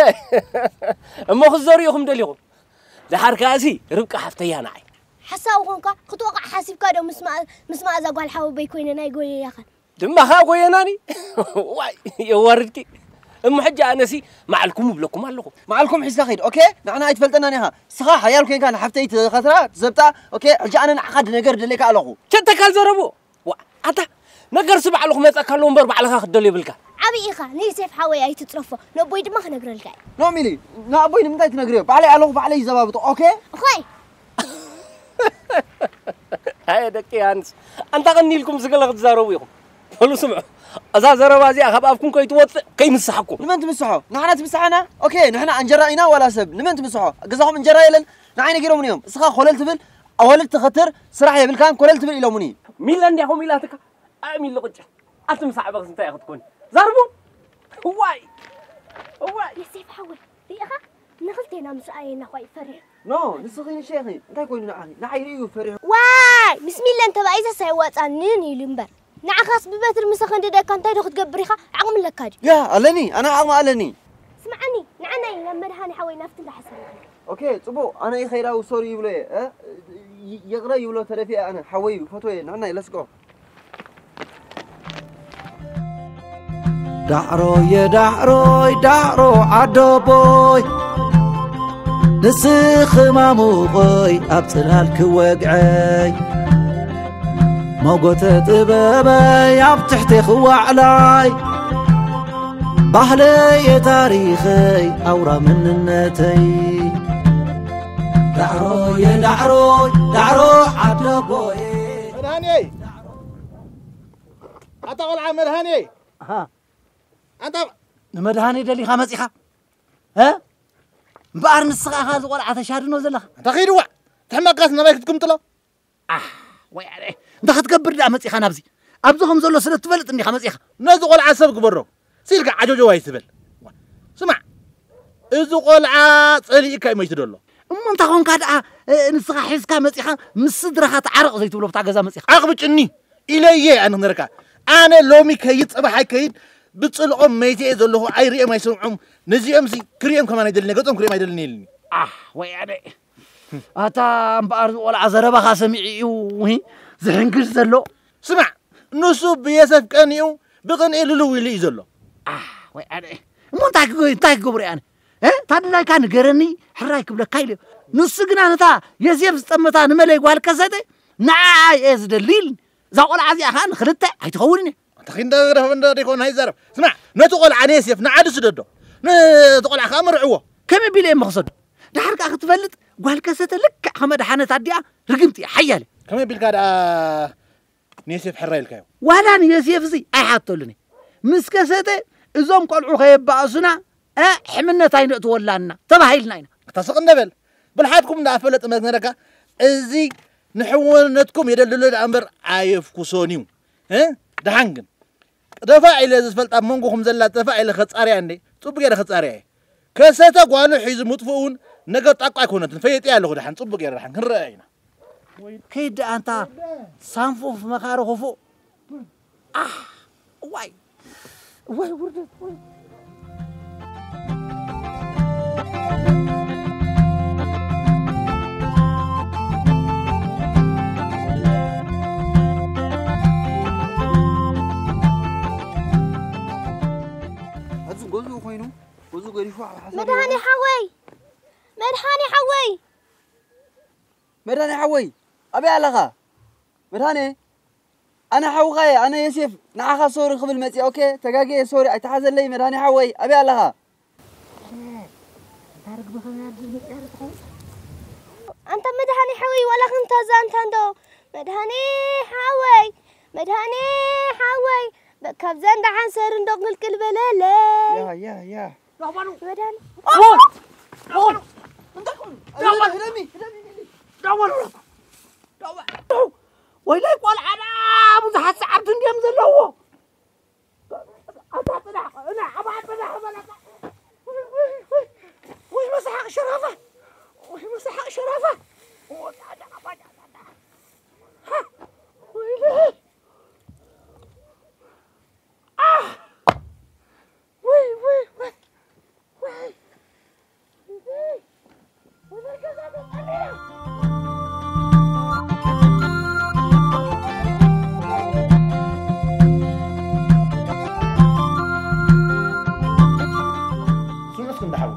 እሞ ክትዘሩ ኢኹም ደሊኹም። ደሓር ከኣሲ ርብቃ ሓፍተያ ንዓይ። ሓሳዊ ኾንካ፣ ክትወቕዕ ሓሲብካ ዶ ምስ መኣ-፣ ምስ መኣዛ ጓል ሓወቦይ ኮይነ ናይ ጎየያኸን? ድማ ኸኣ ጎየናኒ። ዋይ የዋርድኪ። እሞ ሕጂ ኣነሲ መዓልኩም እብለኩም ኣለኹ። መዓልኩም ሒዝካ ኺድ። ኦኬ? ንዓና ኣይትፈልጠናን ኢኻ። ስኻ ሓያል ኮይንካ ንሓፍተይ ትኸትራ ትዘብጣ። ኦኬ? ሕጂ ኣነ ንዓኻ ድነገር ደሌካ ኣለኹ። ቸተካል ዘረቡ። ዋ ኣታ ነገርሲ ባዕሉ ክመጸካ ኣለዎ እምበር ባዕልኻ ክትደልዮ የብልካ። ዓቢ ኢኻ ንዮሴፍ ሓወይ ኣይትጽረፎ። ነቦይ ድማ ክነግረልካ እየ። ኖ ሚሊ፣ ንኣቦይ ንምንታይ ትነግርዮ? ባዕለይ ኣለኹ ባዕለይ ይዘባብጦ። ኦኬ? ኾይ ኣየ ደቂ ኣንስ ኣንታ ቀኒልኩም ስገለ ክትዛረቡ ኢኹም። በሉ ስምዑ፣ እዛ ዘረባ እዚኣ ካብ ኣፍኩም ከይትወፅእ ከይምስሓኩም። ንመን ትምስሖ? ንሕና ትምስሓና? ኦኬ፣ ንሕና እንጀራ ኢና ዋላ ሰብ? ንመን ትምስሖ? ገዛኹም እንጀራ የለን? ንዓይ ነጊሮምኒ እዮም። እስኻ ኮለል ትብል፣ ኣዋልድ ትኸትር፣ ስራሕ የብልካን ኮለል ትብል ኢሎምኒ። ሚላ እንድያ ከምኡ ኢላትካ? ኣእሚሉ ቅጭ። ኣቲ ምስ ዓበኽስ እንታይ ክትኮኒ? ዛርቡ። እዋይ። እዋይ። የሴፍ ሓወይ ሪኢኻ ንኽልቴና ምስ ረኣየና እኳ እዩ ፈሪሑ። ኖ ንስኺ ንሸኺ እንታይ ኮይኑ ንዓኺ? ንዓይ ሪኡ ፈሪሑ። ዋይ ምስ ሚለን ተባኢዘስ ኣይዋፃንን ኢሉ እምበር ንዓኻስ ብበትሪ ምስ ኸንደደካ እንታይ ዶ ክትገብር ኢኻ? ዓቕሚ ኣለካ ድዩ? ያ ኣለኒ ኣነ ዓቕሚ ኣለኒ። ስምዓኒ ንዓና እዩ ናብ መድሃኒ ሓወይ ናብቲ እንዳሓሰብና። ኦኬ ጽቡቕ ኣነ ይኸይድ ኣው ሶሪ ይብሎ እየ እ? ይ- ይቕረ ይብሎ ተደፊአ ኣነ ሓወይ እዩ ፈትወ እየ ንዕናይ ለስቆ ዳዕሮየ ዳዕሮይ ዳዕሮ ዓዶቦይ ንስኺ ማሙቐይ ኣብ ጽላል ክወግዐይ ሞጎተ ጥበበይ ኣብ ትሕቴኺ ዋዕላይ ባህለየ ታሪኸይ ኣውራ መንነተይ ዳዕሮየ ዳዕሮይ ዳዕሮ ዓዶቦየ መድሃንየይ ኣታ ቆልዓ መድሃንየይ ኣንታ ንመድሃኒ ደሊኻ መጺኻ እ እምበኣር ንስኻ ኢኻ እዚ ቆልዓ ተሻድኖ ዘለኻ ኣንታ ኺድዋ ትሕመቃስ ናባይ ክትግምጥሎ ኣሕ ወይ ኣነ እንታይ ክትገብር ደኣ መጺኻ ናብዚ ኣብዚ ከም ዘሎ ስለ ትፈልጥ እንዲኻ መጺኻ ነዚ ቆልዓ ሰብ ግበሮ ሲልካ ዓጆጆ ኣይትበል ስማዕ እዚ ቆልዓ ጸሊእካ እዩ መይቱ ደሎ እሞ እንታይ ኾንካ ደኣ ንስኻ ሒዝካ መጺኻ ምስ ስድራኻ ተዓረቕ ዘይትብሎ ብታ ገዛ መጺኻ ዓቕቢ ጭኒ ኢለየ ኣነ ክነረካ ኣነ ሎሚ ከይድ ጽባሕ ኣይከይድ ብጽልኦም መይተ እየ ዘለኹ ኣይርእዮም ኣይሰምዖም ነዚኦም ሲ ክርእዮም ከማን ኣይደልን ገጾም ክርእዮም ኣይደልን ኢልኒ ኣሕ ወይ ኣነ ኣታ እምበኣር ቆልዓ ዘረባኻ ሰሚዑ እዩ ዝሕንግስ ዘሎ ስማዕ ንሱ ብየሰፍ ቀኒኡ ብቕንኢ ልልው ኢሉ እዩ ዘሎ ኣሕ ወይ ኣነ እሞ እንታይ ክገ- እንታይ ክገብሮ እየ ኣነ እ? ታድላይካ ንገረኒ ሕራይ ክብለካ ኢለ ንሱ ግና ነታ የሴፍ ዝጠመታ ንመለይ ጓል ከሰተ ንዓ እየ ዝደሊ ኢልኒ እዛ ቆልዓ እዚኣ ከዓ ንክልተ ኣይትኸውንን እየ ኣንታ ኺንደ ግደፍ እንደ ደይኮን ኣይዛረብ ስማዕ ነቲ ቆልዓ ንየሴፍ ንዓዲ ስደዶ ነቲ ቆልዓ ከዓ መርዕዎ ከመይ ቢለ እየ መኽሰዶ ድሓር ከዓ ክትፈልጥ ጓል ከሰተ ልክዕ ከመድሓነት ኣዲኣ ርግምቲ እያ ሓያለ ከመይ ቢልካ ደኣ ንየሴፍ ሕራይ ኢልካዮ ዋላ ንየሴፍ እዚ ኣይሓተሉን እየ ምስ ከሰተ እዞም ቆልዑ ከየባእሱና እ ሕምነት ኣይነእትወላና ተባሂልና ኢና ኣታ ስቕ እንደበል ብልሓትኩም እንዳኣፈለጥ መዝነረካ እዚ ንሕውነትኩም የደልድሎ ደኣ እምበር ኣየፍኩሶን እዩ እ ደሓን ግን ደፋ ኢለ ዝፈልጣ ኣብ መንጎኹም ዘላ ደፋ ኢለ ከጻርያ እንዴ ጽቡቅ ገይረ ከጻርያ እየ ከሰተ ጓሉ ሒዙ ምጥፍኡ እውን ነገር ጣቋ ኣይኮነትን ፈየጥያ ኣለኹ ደሓን ጽቡቅ ገይረ ደሓን ክንረአ ኢና ከይድ ኣንታ ሳንፉፍ መኻሪ ክፉእ ኣሕ እዋይ እዋይ ውርደት እዋይ ኣብዚ ገዝኡ ኮይኑ ገዝኡ ገዲፉ ኣብ ሓሰር መድሃኒ ሓወይ መድሃኒ ሓወይ መድሃኒ ሓወይ ኣበይ ኣለኻ መድሃኒ ኣነ ሓውኻ እየ፣ ኣነ ዮሴፍ፣ ንዓኻ ሶሪ ክብል መጽእ። ኦኬ፣ ተጋግየ፣ ሶሪ፣ ኣይተሓዘለይ። መድሃኒ ሓወይ፣ ኣበይ ኣለኻ? ኣንታ መድሃኒ ሓወይ፣ ዋላ ክንታ ዛንታ እንዶ። መድሃኒ ሓወይ፣ መድሃኒ ሓወይ፣ በ-፣ ካብዛ እንዳ ሓንሰር እንዶ ቅልቅል በለለይ። ያ፣ ያ፣ ያ። መድሃኒ። ዳዋሉ፣ ዳዋሉ፣ ዳዋሉ። ወይለይ ቆልዓ ደኣ ብዙሓት ሰዓብቲ እንድዮም ዘለውዎ። ኣታ ጽናሕ፣ ጽናሕ፣ ኣባ ጽናሕ በለካ። ወይ፣ ወይ፣ ወይ፣ ወይ መስሓቕ ሸራፋ። ወይ መስሓቕ ሸራፋ። ወይለይ። ኣህ! ወይ፣ ወይ፣ ወይ፣ ወይ። ስምዑ እስኪ እንዳሓው።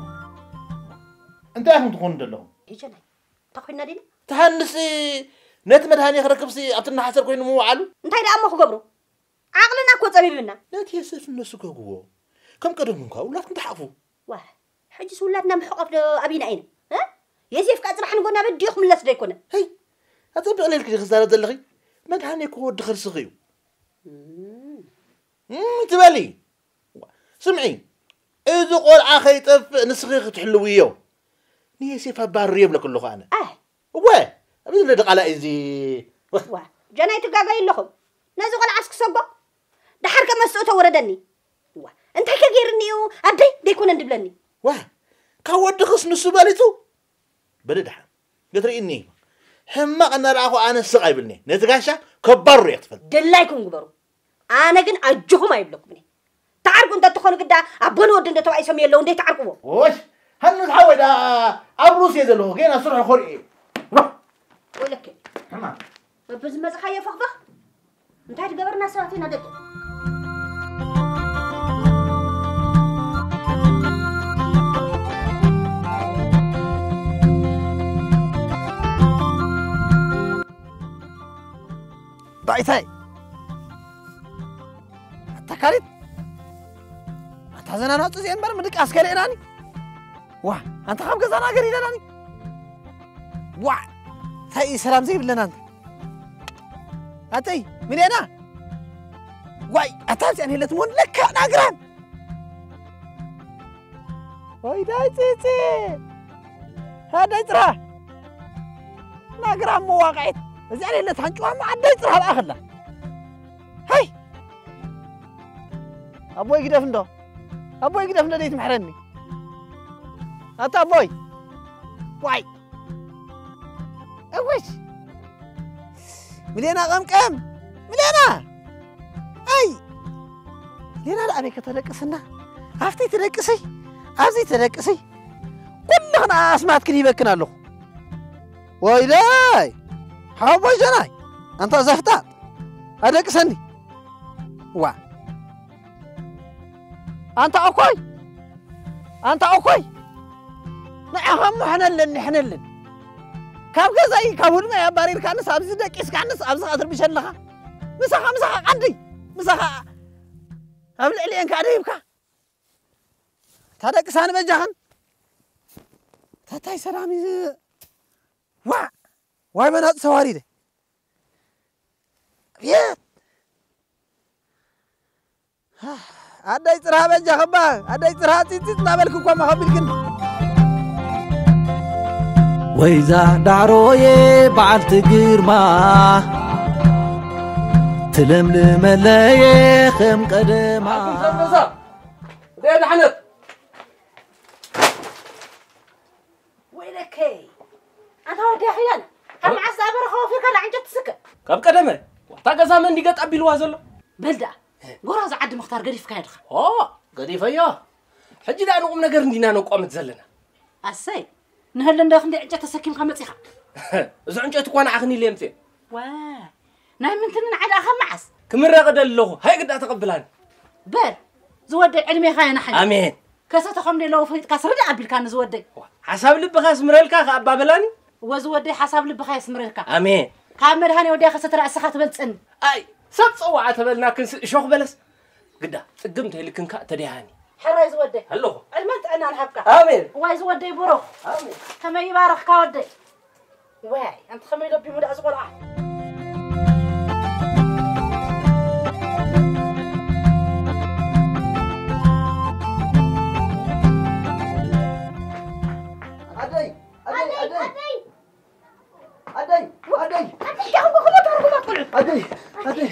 እንታይ ኢኹም ትኾኑ ዘለኹም? ይጀናይ፣ እንታይ ኮይንና ዲና? ተሃንሲ ነቲ መድሃኒ ክረክብሲ ኣብቲ እናሓሰር ኮይኑ ምውዓሉ? እንታይ ደኣ እሞ ክገብሮ? ዓቕልና እኮ ጸቢብና። ነቲ የሰፍ እነሱ ከግዎ። ከም ቀደም እንኳ ውላድኩም ተሓቑፉ። ዋህ፣ ሕጂስ ውላድና ምሕቋፍ ዶ ኣቢና ኢና? እ? የሴፍ ከኣ ጽባሕ ንጎና በዲኡ ክምለስ ዶ ኣይኮነ? ሄይ፣ ኣጸቢቕለይ ኢልኪ ዲኺ ትዛረብ ዘለኺ? መድሃኒ እኮ ወዲ ከርስኺ እዩ። እም። እም፣ ትበሊ። ስምዒ፣ እዚ ቆልዓ ከይጠፍእ ንስኺ ክትሕልውዮ። ንየሴፍ ኣባርርዮ እብለኪ ኣለኹ ኣነ። ኣይ። እወ፣ ኣብዚ ዘሎ ድቓላ እዩ እዚ። ዋ፣ ጀናይ ትጋገዩ ኣለኹም። ነዚ ቆልዓስ ክሰጎ? ደሓር ከ መስኡ ተወረደኒ። ዋ፣ እንታይ ከ ገይርኒ እዩ? ኣደይ ደይኮነን ድብለኒ። ዋ፣ ካብ ወድኽስ ንሱ በሊጹ? በሊ ደሓን። ክትርእይኒ። ሕማቕ እናረኣኹ ኣነ ስቕ ኣይብልኒ። ነቲ ጋሻ ከባርሮ እየ ክትፈልጥ። ደላይኩም ግበሩ። ኣነ ግን ኣጆኹም ኣይብለኩምን እየ። ተዓርቁ እንተ ትኾኑ ግዳ ኣቦን ወዲ እንደ ተባኢሶም የለዉ እንደ ተዓርቅዎ። ኦሽ፣ ሃንስ ሓወይ ደኣ ኣብ ሩስየ ዘለኹ ገና ስርሑ ኮሪኤ። ዋ! ወይለከ። ሕማቕ። በብዝመጽኻዮ ፈኽፈኽ። እንታይ ትገበርና ሰባት ኢና ደቂ? ዳይታይ! ኣታ ካሊድ! ኣታ ዘና ናውፂ እዚአን እምበር ምድቃስ ከሊእናኒ። ዋ፣ ኣንታ ካብ ገዛና ገር ኢለናኒ። ዋ፣ እንታይ እዩ ሰላም ዘይብለና ኣንታ? ኣተይ፣ ሚልዮና! ዋይ፣ ኣታ ኣብዚኣን የለት መሆን ለካ ናግራን። ወይ ዳይ ፂፂ! ሃዳይ ፅራ! ናግራን መዋቃዒት! እዚኣን የለት ሃንጭዋ እሞ ኣዳይ ፅራ በኣኸላ። ሃይ! ኣቦይ ግደፍ እንዶ! ኣቦይ ግደፍ እንዶ ደይትምሕረኒ! ኣታ ኣቦይ! ዋይ! እውሽ! ሚልዮና ቀምቀም! ሚልዮና! ኣይ! ሚልዮና ደኣ ኣበይ ከተደቅስና? ኣብቲ ተደቅሲ! ኣብዚ ተደቅሲ! ኩልኽን ኣስማትክን ሂበክን ኣለኹ። ወይለይ! ሓወቦይ ጀናይ! ኣንታ ዘፍጣጥ! ኣደቅሰኒ! ዋ! ኣንታ እኮይ! ኣንታ እኮይ! ንዓኻ እሞ ሕነለኒ፣ ሕነለኒ! ካብ ገዛይ፣ ካብ ህልመይ ኣባሪርካንስ፣ ኣብዚ ደቂስካንስ፣ ኣብዚ ኸኣ ትርብሸ ኣለኻ? ምሳኻ፣ ምሳኻ ቃዲ! ምሳኻ ኣብ ልዕሊኤን ከኣ ደይብካ! እታ ደቅሳኒ በጃኽን! እታ ታይ ሰላም እዩ ዝ-፣ ዋዕ! ዋይ መናጽ ተዋሪደ! ኣቤት! ኣደይ ጽርሃ በጃኽባ፣ ኣደይ ጽርሃ ጺጽ እናበልክ እኮ መኸቢልክን። ወይዛ ዳዕሮየ በዓልቲ ግርማ፣ ትለምልመለየ ከም ቀደማ። ኣቱም ሰብ ገዛ፣ እንዴ ድሓነት? ወይለከይ፣ ኣታ ወዲ ኣኺላን፣ ካብ መዓስ ዝኣበረ ከወፊርካ ንዓንጨት ትስከ? ካብ ቀደመ፣ ዋታ ገዛ መን ዲገጥ ኣቢልዋ ዘሎ? በል ደኣ፣ ጎራዙ ዓዲ ምኽታር ገዲፍካዮ ዲኻ? ኦ፣ ገዲፈዮ። ሕጂ ደኣ ንቁም ነገር እንዲና ነቋምት ዘለና። ኣሰይ፣ ንህሉ እንዶ ክንደይ ዕንጨት ተሰኪምካ መጺኻ? እዚ ዕንጨት እኳ ንዓኽን ኢለ የምጽእ። ዋ፣ ናይ ምንትኒ ንዓይ ደኣ ካብ መዓስ? ክምረቕ እደሊ ኣለኹ፣ ሃይ ግዳ ተቐብላኒ። በል፣ ዝወደይ ዕድሜኻ የናሕል። ኣሜን። ከሰተ ከም ደለዎ ፈሊጥካስ ርድእ ኣቢልካኒ ዝወደይ። ዋ፣ ሓሳብ ልብኻ የስምረልካ ከኣ ኣባ በላኒ። እወ ዝወደይ ሓሳብ ልብኻ የስምረልካ። ኣሜን። ካብ መድሃኔ ወዲያ ከሰተ ርእስኻ ትበልጸኒ። ኣይ፣ ሰብ ጸዋዓ ተበልና ክንስ እሾኽ በለስ ግዳ ጽግም ተይልክንካ ተደያኒ። ሕራይ ዝወደይ። ኣለኹ። ዕድመን ጥዕናን ሃብካ። ኣሜን። ዋይ ዝወደይ ብሩኽ። ኣሜን። ከመይ ይባረኽካ ወደይ። ዋይ ኣንቲ ከመይ ለቢሙ ደኣ ዝቆልዓ። ኣደይ ኣደይ ኣደይ ኣደይ ኣደይ ኣደይ ኣደይ ኣደይ ኣደይ ኣደይ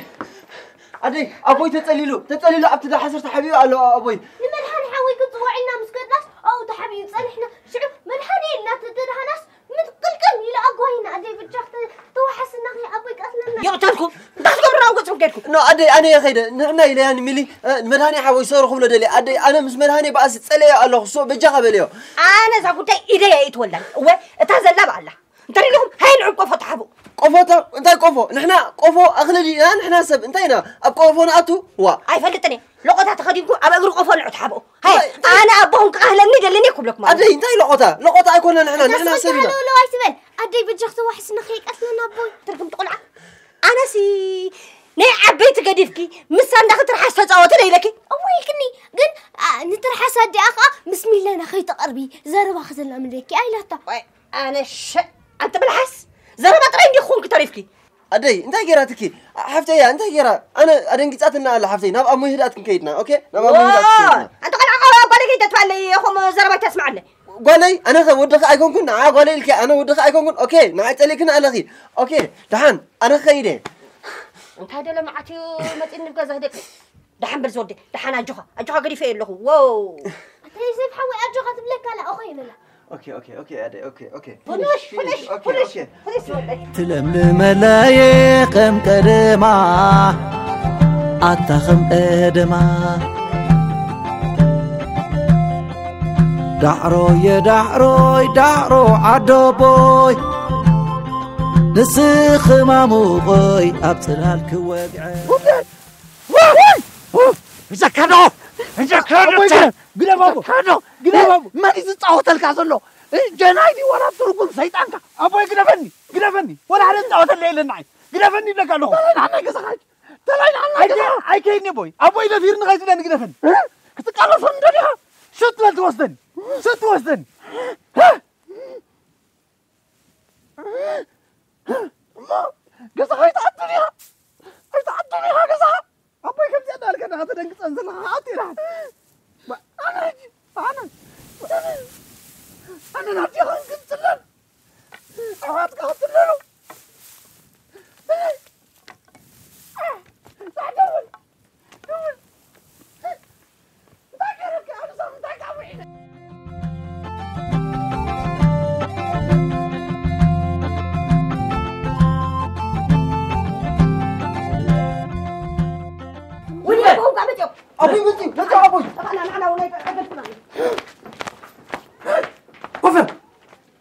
ኣደይ ኣቦይ ተጸሊሉ ተጸሊሉ ኣብቲ ዳሓሰር ተሓቢኡ ኣሎ ኣቦይ። ንመድሃኒ ሓወይ ክትጽውዕልና ምስ ከድናስ ኣብኡ ተሓቢኡ ጸኒሕና። ሽዑ መድሃኒ ኢልና ተደድሃናስ ምትቅልቅል ኢሉ ኣጓይና። ኣደይ ብጃኽ ተዋሓስና ከይ ኣቦይ ቀትለና። ይቕተልኩም እንታይ ትገብሩ ኣብ ገጽኩም ከድኩም? ኖ ኣደይ ኣነ የኸይደ ንዕና ኢለያን ሚሊ ንመድሃኒ ሓወይ ሰሩ ክብሎ ደልየ ኣደይ ኣነ ምስ መድሃኒ በኣሲ ጸለዮ ኣለኹ ሶ በጃኻ በልዮ። ኣነ እዛ ጉዳይ ኢደይ ኣይእትወላን እወ እታ ዘላ ብኣላ እንተ ሪኢኹም ሃይ ንዑ ቆፎ ተሓቡ። ቆፎ እንታይ ቆፎ ንሕና ቆፎ ኣኽሊ ድና ንሕና ሰብ እንታይ ኢና ኣብ ቆፎ ንኣቱ ዋ። ኣይፈልጥን እየ ሎቆታ ተኸዲንኩም ኣብ እግሪ ቆፎ ንዑ ተሓብኡ። ሃይ ኣነ ኣቦኹም ክቃህለኒ ደልኒ ክብለኩም ኣለኹ። ኣደይ እንታይ ሎቆታ ሎቆታ ኣይኮና ንሕና ንሕና ሰብ ኢና። ለው ኣይትበል ኣደይ በጃኽ ተዋሕስና ከይቀትለና ኣቦይ። ትርግምቲ ቆልዓ ኣነሲ ናይ ዓበይቲ ገዲፍኪ ምሳ እንዳኺ ትርሓስ ተፃወቲ ዶ ኢለኪ። እወ ኢልክኒ ግን ንትርሓስ ኣዲኣ ከዓ ምስ ሚለና ከይትቐርቢ ዘረባ ክዘላምደኪ ኣይላታ። ኣነ ሸ ኣንቲ ብልሓስ ዘረባ ጥራይ እንዲ ክኾንኪ ተሪፍኪ። ኣደይ እንታይ ገይራትኪ? ሓፍተያ እንታይ ገይራ? ኣነ ኣደንጊጻትና ኣላ ሓፍተይ ናብ ኣሞይ ህድኣት ክንከይድና ኦኬ ናብ ኣሞይ ህድኣት ክንከይድና። ኣንቲ ቆልዓ ቆልዓ ጓለይ ከይተትፋለይ የኹም ዘረባ ይተስማዓለይ። ጓለይ ኣነ ከ ወድኺ ኣይኮንኩን ንዓ ጓለይ ኢልኪ ኣነ ወድኺ ኣይኮንኩን ኦኬ ንዓይ ጸሊእክኒ ኣለኺ ኦኬ ደሓን ኣነ ክኸይደ። እንታይ ደለ መዓት እዩ መጺኒ ንብ ገዛ ህደቂ። ደሓን በል ዝወደይ ደሓን ኣጆኻ ኣጆኻ ገዲፈ ኣለኹ። ወው ኣተይ ሰብ ሓወይ ኣጆኻ ትብለካ ኣላ ኦኸ ይበላ። ኦኬ ኦኬ ኦኬ ኣደ ኦኬ ኦኬ ፍንሽ ፍንሽ ፍንሽ ፍንሽ ዝወደይ። ትለምልመለየ ከም ቀደማ ኣታ ከም ቀደማ ዳዕሮየ ዳዕሮይ ዳዕሮ ዓደቦይ ንስኺ ማሙቆይ ኣብ ጽላል ክወግዐ። እዛካዶ እዛካዶ ግደባቡ ግደባቡ መን ዝጻወተልካ ዘሎ? ጀናይ ድዩ ዋላ ትርጉም ሰይጣንካ? ኣቦይ ግደፈኒ ግደፈኒ ወላ ሓደ ዝጻወተለ የለን ንዓይ ግደፈኒ ይብለካ ኣለኹ። ተለይ ንዓይ ገዛኻ ተለይ ንዓይ ገዛኻ ኣይከይድኒ ኣቦይ ኣቦይ ደፊርኒ ከይትብለኒ ግደፈኒ። ክትቃለሶ እንደዲኻ ሽት በል ትወስደኒ ሽት ትወስደኒ። እሞ ገዛኻ ኣይትኣቱን ኢኻ ኣይትኣቱን ኢኻ ገዛኻ። ኣቦይ ከምዚኣ እንዳበልካ ዳኻ ተደንግጸን ዘለኻ ኣቱ ኢኻ። ኣነ ሕጂ ኣነ ኣነ ናብዚኻ ክንጽለል ኣሕዋትካ ክትለሉ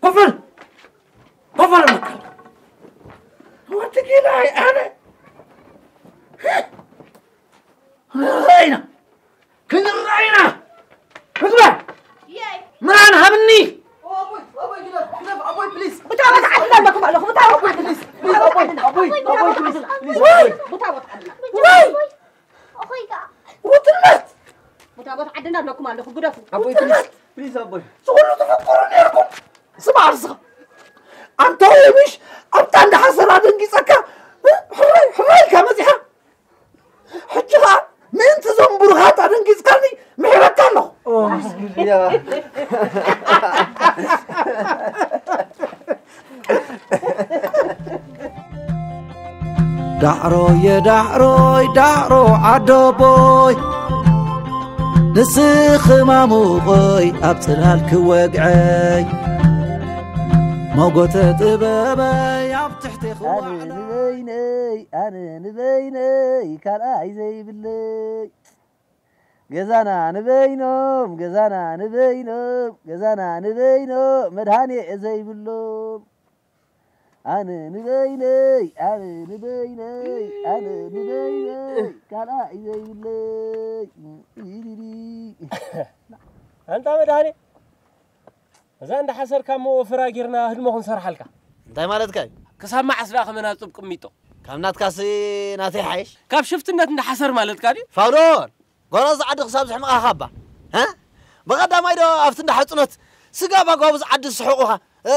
ኮፈል ኮፈል መካል ወትኪላይ ኣነ ክንረኣይና ክንረኣይና ምግባር ምራን ሃብኒ። ውጥነት። ቦታ ቦታ ዓድና ኣለኩም ኣለኹ ግደፉ። ዝኹሉ ትፍክሩ ነርኩም። ስማ ኣርስኻ ኣንታ ወይ ምሽ ኣብታ እንዳ ሓሰራ ደንጊጸካ ሕራይ ሕራይ ኢልካ መጺኻ ሕጂ ኸኣ ምእንቲ እዞም ብሩኻት ኣደንጊጽካኒ ምሒረካ ኣለኹ። ዳዕሮየ ዳዕሮይ ዳዕሮ ዓደቦይ ንስኺ ማሙቆይ ኣብ ጽላል ክወግዐይ ሞጎተ ጥበበይ ኣብ ትሕቲ ክዋዕለይ ኣነ ንበይነይ ኣነ ንበይነይ ካልኣይ ዘይብለይ ገዛና ንበይኖም ገዛና ንበይኖም ገዛና ንበይኖም መድሃኔ ዘይብሎም ኣነ ንበይነይ ኣነ ንበይነይ ኣነ ንበይነይ ካልኣይ ዘይብለይ ኣንታ መድሃኔ እዛ እንዳሓሰርካ እሞ ወፈራ ጌርና ህድሞ ክንሰርሓልካ እንታይ ማለትካ እዩ ክሳብ መዓስ ደኣ ከመና ጹብ ቅሚጦ ካብ ናትካሲ ናተይ ሓይሽ። ካብ ሽፍትነት እንዳ ሓሰር ማለትካ ድዩ? ፋውዶን፣ ጎረዝ ዓዲ ክሳብ ዝሕምቓኻ እባ። እ? ብቐዳማይ ዶ ኣብቲ እንዳ ሓጽኖት ስጋ ባጓቡ ዝዓዲ ዝስሕቑኻ፣ እ፣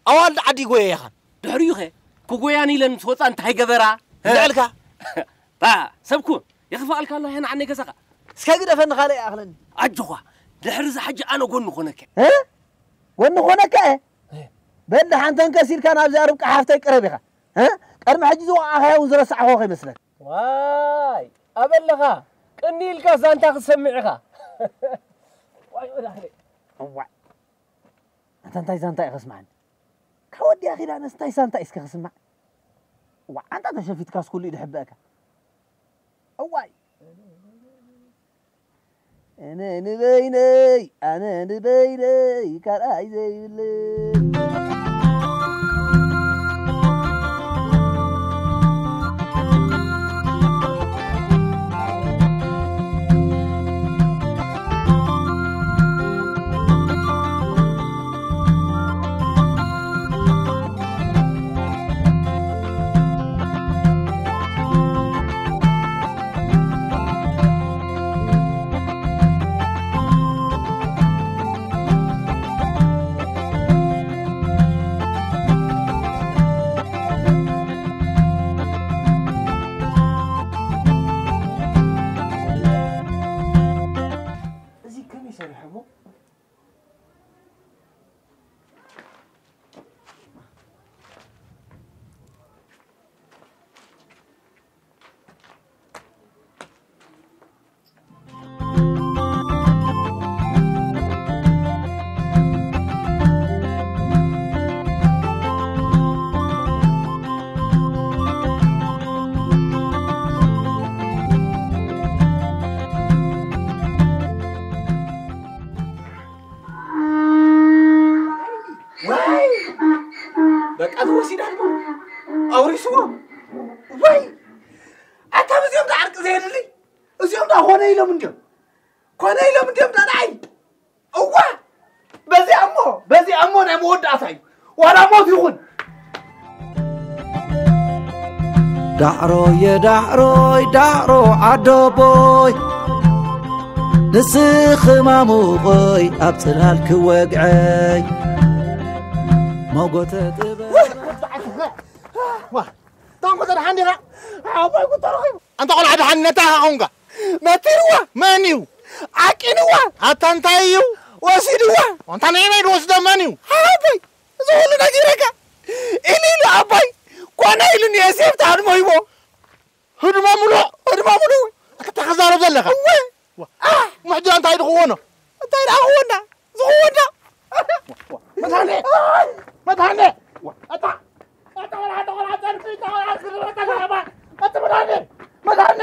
ኣዋልድ ዓዲ ይጎየኻ። ድሕሪኡ ኸ ክጎያን ኢለን ምስ ወጻ እንታይ ገበራ? እ? ልዕልካ። ታ፣ ሰብ ኩን፣ የኽፍኣልካ ኣሎ፣ ሄና ዓነይ ገዛኻ። እስከ ግደፈኒ፣ ካልእ ይኣኽለኒ። ኣጆኻ፣ ድሕሪ እዚ ሕጂ ኣነ ጎኒ ኮነከ። እ? ጎኒ ኮነከ? እ። በል፣ ሓንተን ከሲልካ ናብዚኣ ርብቃ ሓፍተይ ቅረብ ኢኻ። እ? ቅድሚ ሕጂ ዝወዓኻዮ እውን ዝረሳዕኹ ከይመስለካ። ዋይ፣ ኣበለኻ፣ ቅኒ ኢልካ ዛንታ ክትሰምዕ ኢኻ። ዋይ፣ ወዳኽለ። እዋይ። ኣንታ እንታይ ዛንታ ኢኻ ስማዕኒ? ካብ ወዲያ ኪዳነስ እንታይ ዛንታ ኢስከ ክስማዕ? ዋ፣ ኣንታ ተሸፊትካስ ኩሉ እዩ ድሕበእካ። እዋይ። ኣነ ንበይነይ፣ ኣነ ንበይነይ፣ ካልኣይ ዘይብለይ። እዚ ከመይ ሰሪሖሞ? ወይ! በቃ ተወሲዳ እኮ። ኣውሪስዎ። ወይ! ኣታ በዚኦም ዳ ዓርቂ ዘየድሊ። እዚኦም ዳ ኮነ ኢሎም እንድዮም። ኮነ ኢሎም እንድዮም ዳ ንዓይ። እዋ! በዚኣ እሞ፣ በዚኣ እሞ ናይ መወዳእታ እዩ። ዋላ ሞት ይኹን። ዳዕሮየ ዳዕሮይ ዳዕሮ ዓዶቦይ፣ ንስኺ ማሙቐይ ኣብ ጽላል ክወግዐይ፣ ሞጎተ ጥበብ። ዋ፣ ታንኮ ተደሓን ዲኻ? ዓባይ ጉ ተረኺቡ። ኣንታ ቆልዓ ደሓን ነታ ኢኻ ኾንካ። መቲርዋ። መን እዩ? ዓቂንዋ። ኣታ እንታይ እዩ? ወሲድዋ። ኣንታ ነየናይ ዝወስዶ መን እዩ? ዓባይ፣ እዚ ኩሉ ነጊረካ። ኢሉ ኢሉ ዓባይ፣ ኮነ ኢሉኒ የሴፍ ተሃድሞ ሂቦ። ህድማ ሙሉእ፣ ህድማ ሙሉእ። ኣታ ተኸዛረብ ዘለኻ? እወ። ዋ። ኣሕ! ምሕጂ እንታይ ድኽወኖ? እንታይ ደኣ ክወና? ዝኽወና? መድሃኔ! መድሃኔ! ኣታ! ኣታ ቆልዓ፣ ኣታ ቆልዓ፣ ጸርፊ፣ ኣታ ቆልዓ፣ ኣታ ቆልዓ፣ ኣታ መድሃኔ! መድሃኔ!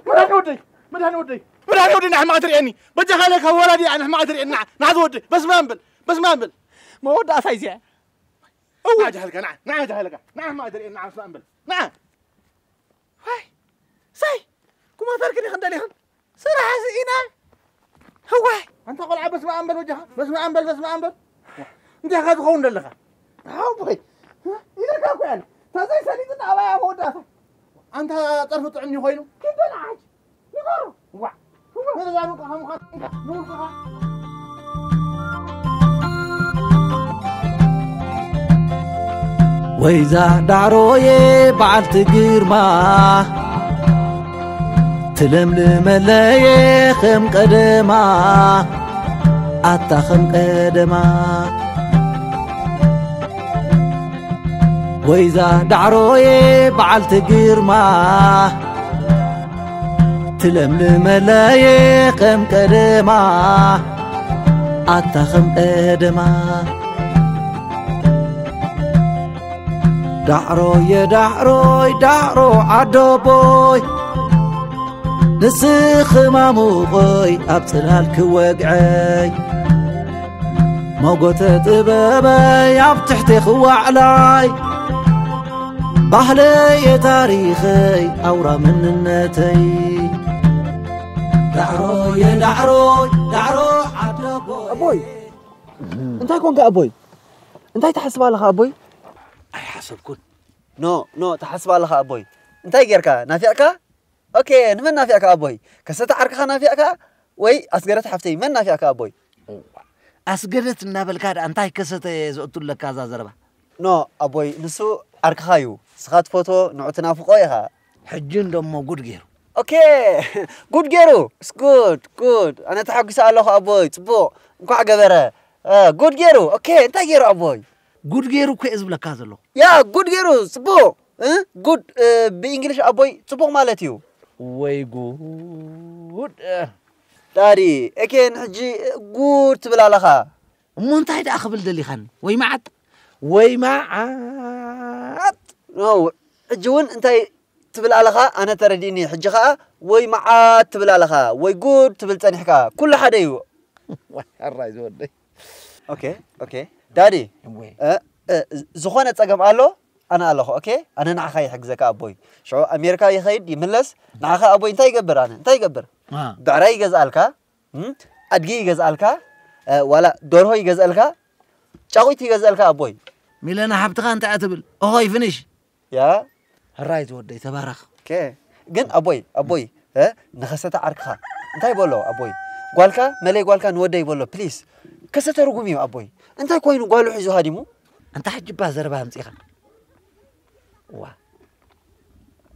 መድሃኔ ወደይ! መድሃኔ ወደይ! መድሃኔ ወደይ፣ ንሕማቕ ትርእየኒ! በጃኻ ኢለ ካብ ወላዲ እያ ንሕማቕ ትርእየኒ! ንዓ፣ ንዓ ዝወደይ! በስመ ኣብ በል! በስመ ኣብ በል! መወዳእታ እዩ እዚኣ። እዋ! ንዓ ጃህልካ፣ ንዓ፣ ንዓ ጃህልካ! ንዓ ሕማቕ ትርእየኒ፣ ንዓ በስመ ኣብ በል! ንዓ! ዋይ! ሳይ! ኩማተርክን ኢኽን ደሊኽን? ስራሕ ስኢነ። እዋይ! ኣንታ ቆልዓ በስመ ኣብ በል ወጃኻ። በስመ ኣብ በል፣ በስመ ኣብ በል። እንታይ ኢኻ ዝኸውን ዘለኻ? ኣቦይ! ኢለካ እኮ እያ። ተዘይ ሰሊጥና ኣባያ መወዳእታ። ኣንታ ጸርፊ ጥዑም እዩ ኮይኑ። ኪድ በል ዓጅ። ንገሩ። ዋ! መዛኑ ከኻ ምዃን ንውልቅኻ። ወይዛ ዳዕሮየ በዓልቲ ግርማ፣ ትለምልመለየ ከም ቀደማ፣ ኣታ ከም ቀደማ። ወይዛ ዳዕሮየ በዓልቲ ግርማ፣ ትለምልመለየ ከም ቀደማ፣ ኣታ ከም ቀደማ። ዳዕሮየ ዳዕሮይ ዳዕሮ ዓዶቦይ፣ ንስኺ ማሙቐይ ኣብ ጽላል ክወግዐይ፣ ሞጎተ ጥበበይ ኣብ ትሕቴኺ ዋዕላይ፣ ባህለየ ታሪኸይ ኣውራ መንነተይ። ዳዕሮየ ዳዕሮይ ዳዕሮ ዓዶቦይ። ኣቦይ፣ እንታይ ኮንካ ኣቦይ? እንታይ ትሓስብ ኣለኻ ኣቦይ? ኣይሓሰብኩን። ኖ ኖ፣ ትሓስብ ኣለኻ ኣቦይ። እንታይ ጌርካ? ናፊቕካ? ኦኬ፣ ንመን ናፊቕካ ኣቦይ? ከሰተ ዓርክኻ ናፊቕካ ወይ ኣስገደት ሓፍተይ? መን ናፊቕካ ኣቦይ? ኣስገደት እናበልካ ደኣ እንታይ ከሰተ ዘእቱ ኣለካ እዛ ዘረባ? ኖ ኣቦይ፣ ንሱ ዓርክኻ እዩ። ንስኻ ትፈትዎ፣ ንዑ ትናፍቆ ኢኻ። ሕጂ እንደሞ ጉድ ገይሩ። ኦኬ፣ ጉድ ገይሩ። It's good, good. ኣነ ተሓጒሰ ኣለኹ ኣቦይ። ጽቡቕ፣ እንኳዕ ገበረ። እ፣ ጉድ ገይሩ። ኦኬ፣ እንታይ ገይሩ ኣቦይ? ጉድ ገይሩ እኮ እየ ዝብለካ ዘለኹ። ያ፣ ጉድ ገይሩ። ጽቡቕ። እ፣ ጉድ፣ እ፣ ብእንግሊሽ ኣቦይ ጽቡቕ ማለት እዩ። ወይ ጉድ። እ። ዳዲ፣ ኤኬን ሕጂ ጉድ ትብል ኣለኻ። እሞ እንታይ ደኣ ክብል ደሊኻኒ? ወይ መዓት? ወይ መዓት? ኖ፣ ሕጂ እውን እንታይ ትብል ኣለኻ? ኣነ ተረዲእኒ። ሕጂ ኸኣ ወይ መዓት ትብል ኣለኻ፣ ወይ ጉድ ትብል ጸኒሕካ። ኩሉ ሓደ እዩ። ኣራይ ዝወደይ። ኦኬ፣ ኦኬ። ዳዲ፣ እወ። እ፣ እ፣ ዝኾነ ጸገም ኣሎ? ኣነ ኣለኹ፣ ኦኬ? ኣነ ንዓኻ ይሕግዘካ ኣቦይ። ሽዑ ኣሜሪካ ይኸይድ ይምለስ፣ ንዓኻ ኣቦይ እንታይ ይገብር ኣነ? እንታይ ይገብር? አ። ብዕራይ ይገዝኣልካ፣ እም? ኣድጊ ይገዝኣልካ፣ እ፣ ዋላ ደርሆ ይገዝኣልካ፣ ጫቑት ይገዝኣልካ ኣቦይ። ሚለና ሓብትኻ እንታይ እያ ትብል? ኦሆይ ፍንሽ። ያ። ሕራይ ዝወደይ ተባረኽ። ኦኬ። ግን ኣቦይ፣ ኣቦይ፣ እ፣ ንኸሰተ ዓርክኻ እንታይ በሎ ኣቦይ? ጓልካ፣ መለይ ጓልካ ንወደይ በሎ፣ ፕሊስ። ከሰተ ርጉም እዩ ኣቦይ። እንታይ ኮይኑ ጓሉ ሒዙ ሃዲሙ? ኣንታ ሕጂ እባ ዘረባ ኣምጺኻ። ዋ።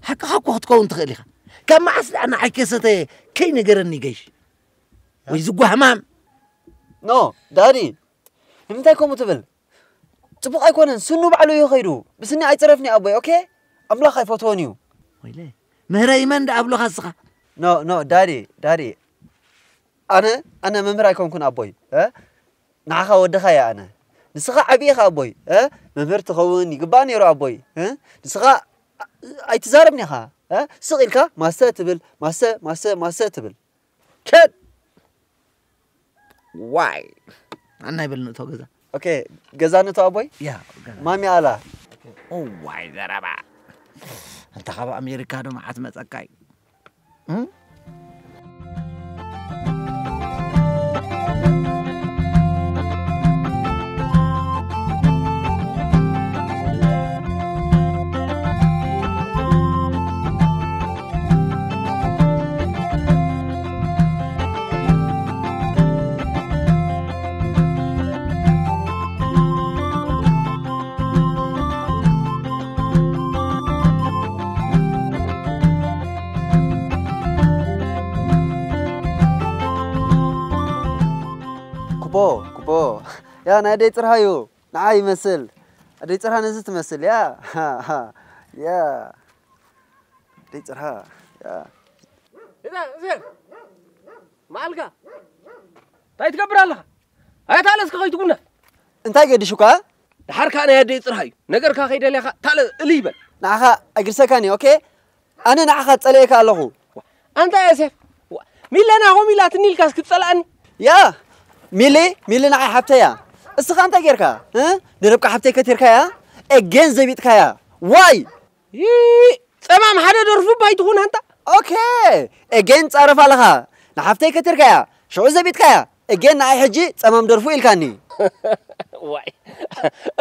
ሓቅኻ እኮ ክትከውን ትኽእል ኢኻ። ካብ መዓስ ደኣ ንዓይ ከሰተ ከይነገረኒ ገይሽ? ወይ ዝጓህማም? ኖ፣ ዳዲ፣ ንምንታይ ከምኡ ትብል? ጽቡቕ ኣይኮነን። ስኑ ባዕሉ እዩ ኸይዱ። ብስኒ ኣይጽረፍኒ ኣቦይ፣ ኦኬ? ኣምላኽ ኣይፈትዎን እዩ። ወይለ፣ ምህረይ መን ደኣ ኣብሎኻ እስኻ? ኖ፣ ኖ፣ ዳዲ፣ ዳዲ። ኣነ፣ ኣነ መምህር ኣይኮንኩን ኣቦይ፣ እ? ንዓኻ ወድኻ እየ ኣነ። ንስኻ ዓቢ ኢኻ ኣቦይ፣ እ? መምህር ትኸውን ይግባእ ነይሩ ኣቦይ፣ እ? ንስኻ ኣይትዛረብን ኢኻ፣ እ? ስቕ ኢልካ ማሰ ትብል፣ ማሰ፣ ማሰ፣ ማሰ ትብል። ቸድ! ዋይ! ኣናይ በል ንእቶ ገዛ። ኦኬ፣ ገዛ ንእቶ ኣቦይ? ያ፣ ገዛ። ማሚ ኣላ? ኦ፣ ዋይ ዘረባ። እንተ ካብ ኣሜሪካ ዶ መዓት መጸካይ? እም? ኩቦ፣ ኩቦ። ያ፣ ናይ ኣደይ ጽርሃ እዩ። ንዓይ ይመስል። ኣደይ ጽርሃ ነዚ ትመስል፣ ያ። ያ። ኣደይ ጽርሃ፣ ያ። እዛ፣ እዛ። መዓልካ እንታይ ትገብር ኣለኻ? ኣያ ታለ እስከ ከይትጉነፍ። እንታይ ገዲሹካ? ደሓር ከኣ ናይ ኣደይ ጽርሃ እዩ። ነገርካ ከይደልያኻ ታለ እልይ በል። ንዓኻ ኣይግድሰካን እዩ፣ ኦኬ? ኣነ ንዓኻ ጸሊኤካ ኣለኹ። ኣንታ ዮሴፍ፣ ዋ፣ ሚለ ናሆም ኢላትኒ ኢልካስ ክትጸልኣኒ? ያ፣ ሚሊ፣ ሚሊ ንዓይ ሓብተይ እያ። እስኻ እንታይ ጌርካ? እ? ንርብቃ ሓብተይ ከቲርካያ? ኤጌን ዘቢጥካያ። ዋይ! ይእ! ጸማም ሓደ ደርፉ ባይትኹን ኣንታ። ኦኬ፣ ኤጌን ጻረፍ ኣለኻ። ንሓፍተይ ከቲርካያ፣ ሽዑ ዘቢጥካያ። ኤጌን ንዓይ ሕጂ ጸማም ደርፉ ኢልካኒ። ዋይ።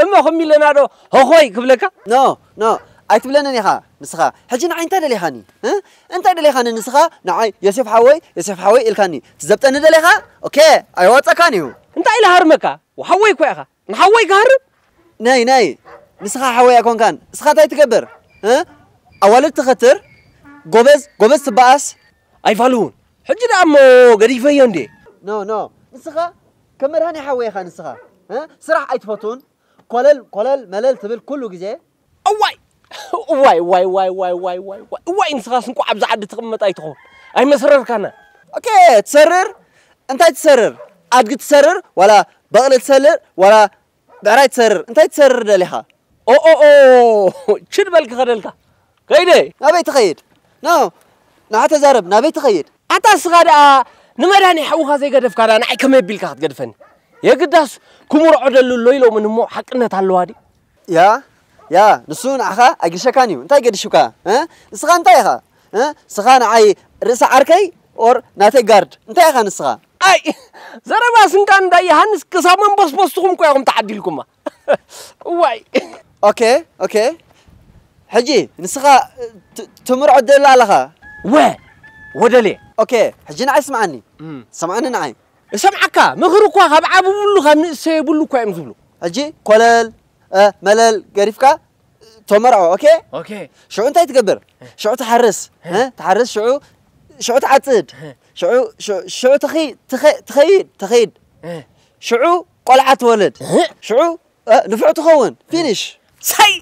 እሞ ከም ኢለና ዶ ሆኾይ ክብለካ? ኖ፣ ኖ፣ ኣይትብለንን ኢኻ ንስኻ። ሕጂ ንዓይ እንታይ ደሊኻኒ? እ? እንታይ ደሊኻኒ ንስኻ? ንዓይ ዮሴፍ ሓወይ፣ ዮሴፍ ሓወይ ኢልካኒ። ትዘብጠኒ ደሊኻ? ኦኬ፣ ኣይዋጸካን እዩ። እንታይ ኢለ ሃርመካ? ሓወይ እኮ ኢኻ። ንሓወይ ክሃርም? ነይ፣ ነይ። ንስኻ ሓወይ ኣይኮንካን። ንስኻ እንታይ ትገብር? እ? ኣዋልድ ትኸትር? ጎበዝ፣ ጎበዝ ትበኣስ? ኣይፋልውን። ሕጂ ደኣ እሞ ገዲፈዮ እንዴ? ኖ፣ ኖ። ንስኻ ከም መድሃኒ ሓወይ ኢኻ ንስኻ። እ? ስራሕ ኣይትፈቱን? ኮለል፣ ኮለል፣ መለል ትብል ኩሉ ግዜ? እዋይ! እዋይ፣ እዋይ፣ እዋይ፣ እዋይ፣ እዋይ፣ እዋይ፣ እዋይ፣ እዋይ፣ ንስኻስ እንቋዕ ኣብዚ ዓዲ ትቕመጥ ኣይትኸውን። ኣይመሰረርካና። ኦኬ፣ ትሰርር? እንታይ ትሰርር? ኣድጊ ትሰርር? ዋላ በቕሊ ትሰርር? ዋላ ብዕራይ ትሰርር? እንታይ ትሰርር ደሊኻ? ኦ፣ ኦ፣ ኦ፣ ችድ በል ክኸደልካ። ከይደ። ናበይ ትኸይድ? ኖ፣ ንዓ ተዛረብ፣ ናበይ ትኸይድ? ኣታ እስኻ ደኣ ንመድሃኒ ሓውኻ ዘይገደፍካ ደኣ ንዓይ ከመይ ኣቢልካ ክትገድፈኒ? የግዳስ ክምርዖ ደሊ ኣሎ ኢሎምኒ እሞ ሓቅነት ኣለዋ ድዩ? ያ፣ ያ፣ ንሱ ንዓኻ ኣይግድሸካን እዩ። እንታይ ገዲሹካ? እ? ንስኻ እንታይ ኢኻ? እ? ንስኻ ንዓይ ርእሲ ዓርከይ ኦር ናተይ ጋርድ? እንታይ ኢኻ ንስኻ? ኣይ፣ ዘረባ ስንካ እንዳ ዮሃንስ ክሳብ መንበስበስትኹም እኮ ኢኹም ተዓዲልኩማ። እዋይ። ኦኬ፣ ኦኬ። ሕጂ ንስኻ ት- ትምርዖ ደላ ኣለኻ። ወ ወደልየ። ኦኬ፣ ሕጂ ንዓይ ስምዓኒ። እም። ስምዓኒ ንዓይ። እሰምዓካ፣ ምኽሪ እኳ ካብ ዓቢ ብሉ ካብ ንእሰ የብሉ እኳ እዮም ዝብሉ። ሕጂ ኮለል እ፣ መለል ገሪፍካ ተመርዖ። ኦኬ። ኦኬ። ሽዑ እንታይ ትገብር? ሽዑ ትሓርስ። እ፣ ትሓርስ፣ ሽዑ ሽዑ ትዓጽድ። ሽዑ ሽዑ ሽዑ ትኸይ- ትኸ- ትኸይድ ትኸይድ። ሽዑ ቆልዓ ትወልድ። ሽዑ እ፣ ንፉዕ ትኸውን። ፊኒሽ። ሳይ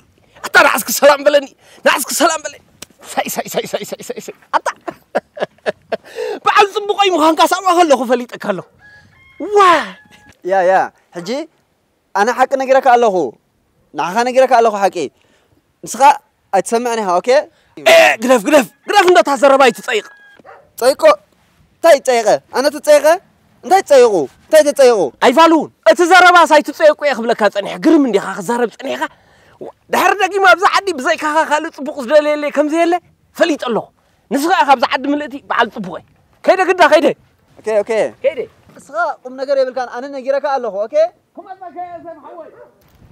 ኣታ ንዓስኪ ሰላም በለኒ። ንዓስኪ ሰላም በለኒ። ሳይ ሳይ ሳይ ሳይ ሳይ ሳይ ሳይ ኣታ በዓል ጽቡቐይ ምዃንካ ሳዋ ከለኹ ፈሊጠካ ኣለኹ። ዋ ያ ያ ሕጂ ኣነ ሓቂ ነጊረካ ኣለኹ። ንዓኻ ነጊረካ ኣለኹ ሓቂ። ንስኻ ኣይትሰምዕን ኢኻ። ኦኬ። ግደፍ ግደፍ ግደፍ፣ እንደታ ዘረባ ኣይትጸይቕ። ጸይቆ እንታይ ጸይቐ? ኣነ ትጸይቐ? እንታይ ጸይቑ? እንታይ ተጸይቑ? ኣይፋሉን እቲ ዘረባስ ኣይትጸይቁ እየ ክብለካ ጸኒሐ። ግርም እንዲኻ ክዛረብ ጸኒሕካ። ድሕሪ ደጊም ኣብዚ ዓዲ ብዘይካኻ ካልእ ጽቡቕ ዝደለየለይ ከም ዘየለ ፈሊጠ ኣለኹ። ንስኻ ኢኻ ኣብዚ ዓዲ ምልእቲ በዓል ጽቡቐይ። ከይደ ግዳ ከይደ። ኦኬ ኦኬ። ከይደ። ንስኻ ቁም ነገር የብልካን። ኣነ ነጊረካ ኣለኹ። ኦኬ።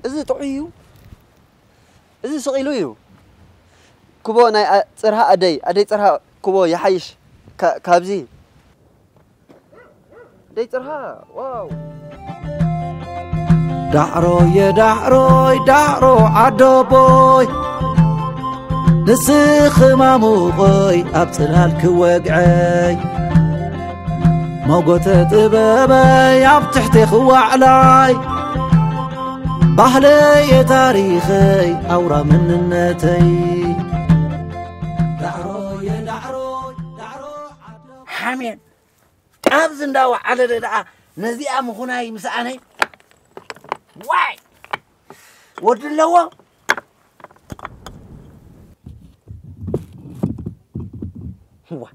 እዚ ጥዑይ እዩ። እዚ ስቕ ኢሉ እዩ። ክቦ ናይ ኣ- ጽርሃ ኣደይ ኣደይ ጽርሃ ክቦ ይሓይሽ ካ- ካብዚ ኣደይ ጽርሃ። ዋው። ዳዕሮየ ዳዕሮይ ዳዕሮ ዓዶቦይ ንስኺ ማሙቐይ ኣብ ጽላል ክወግዐይ ሞጎተ ጥበበይ ኣብ ትሕቲ ክዋዕላይ ባህለየ ታሪኸይ ኣውራ መንነተይ ዳዕሮየ ዳዕሮይ ዳዕሮ ዓዶ ሓሜን ኣብዚ እንዳወዓለ ደኣ ነዚኣ ምኹናይ ምስኣነይ ዋይ ወዲ ኣለዎ ዋ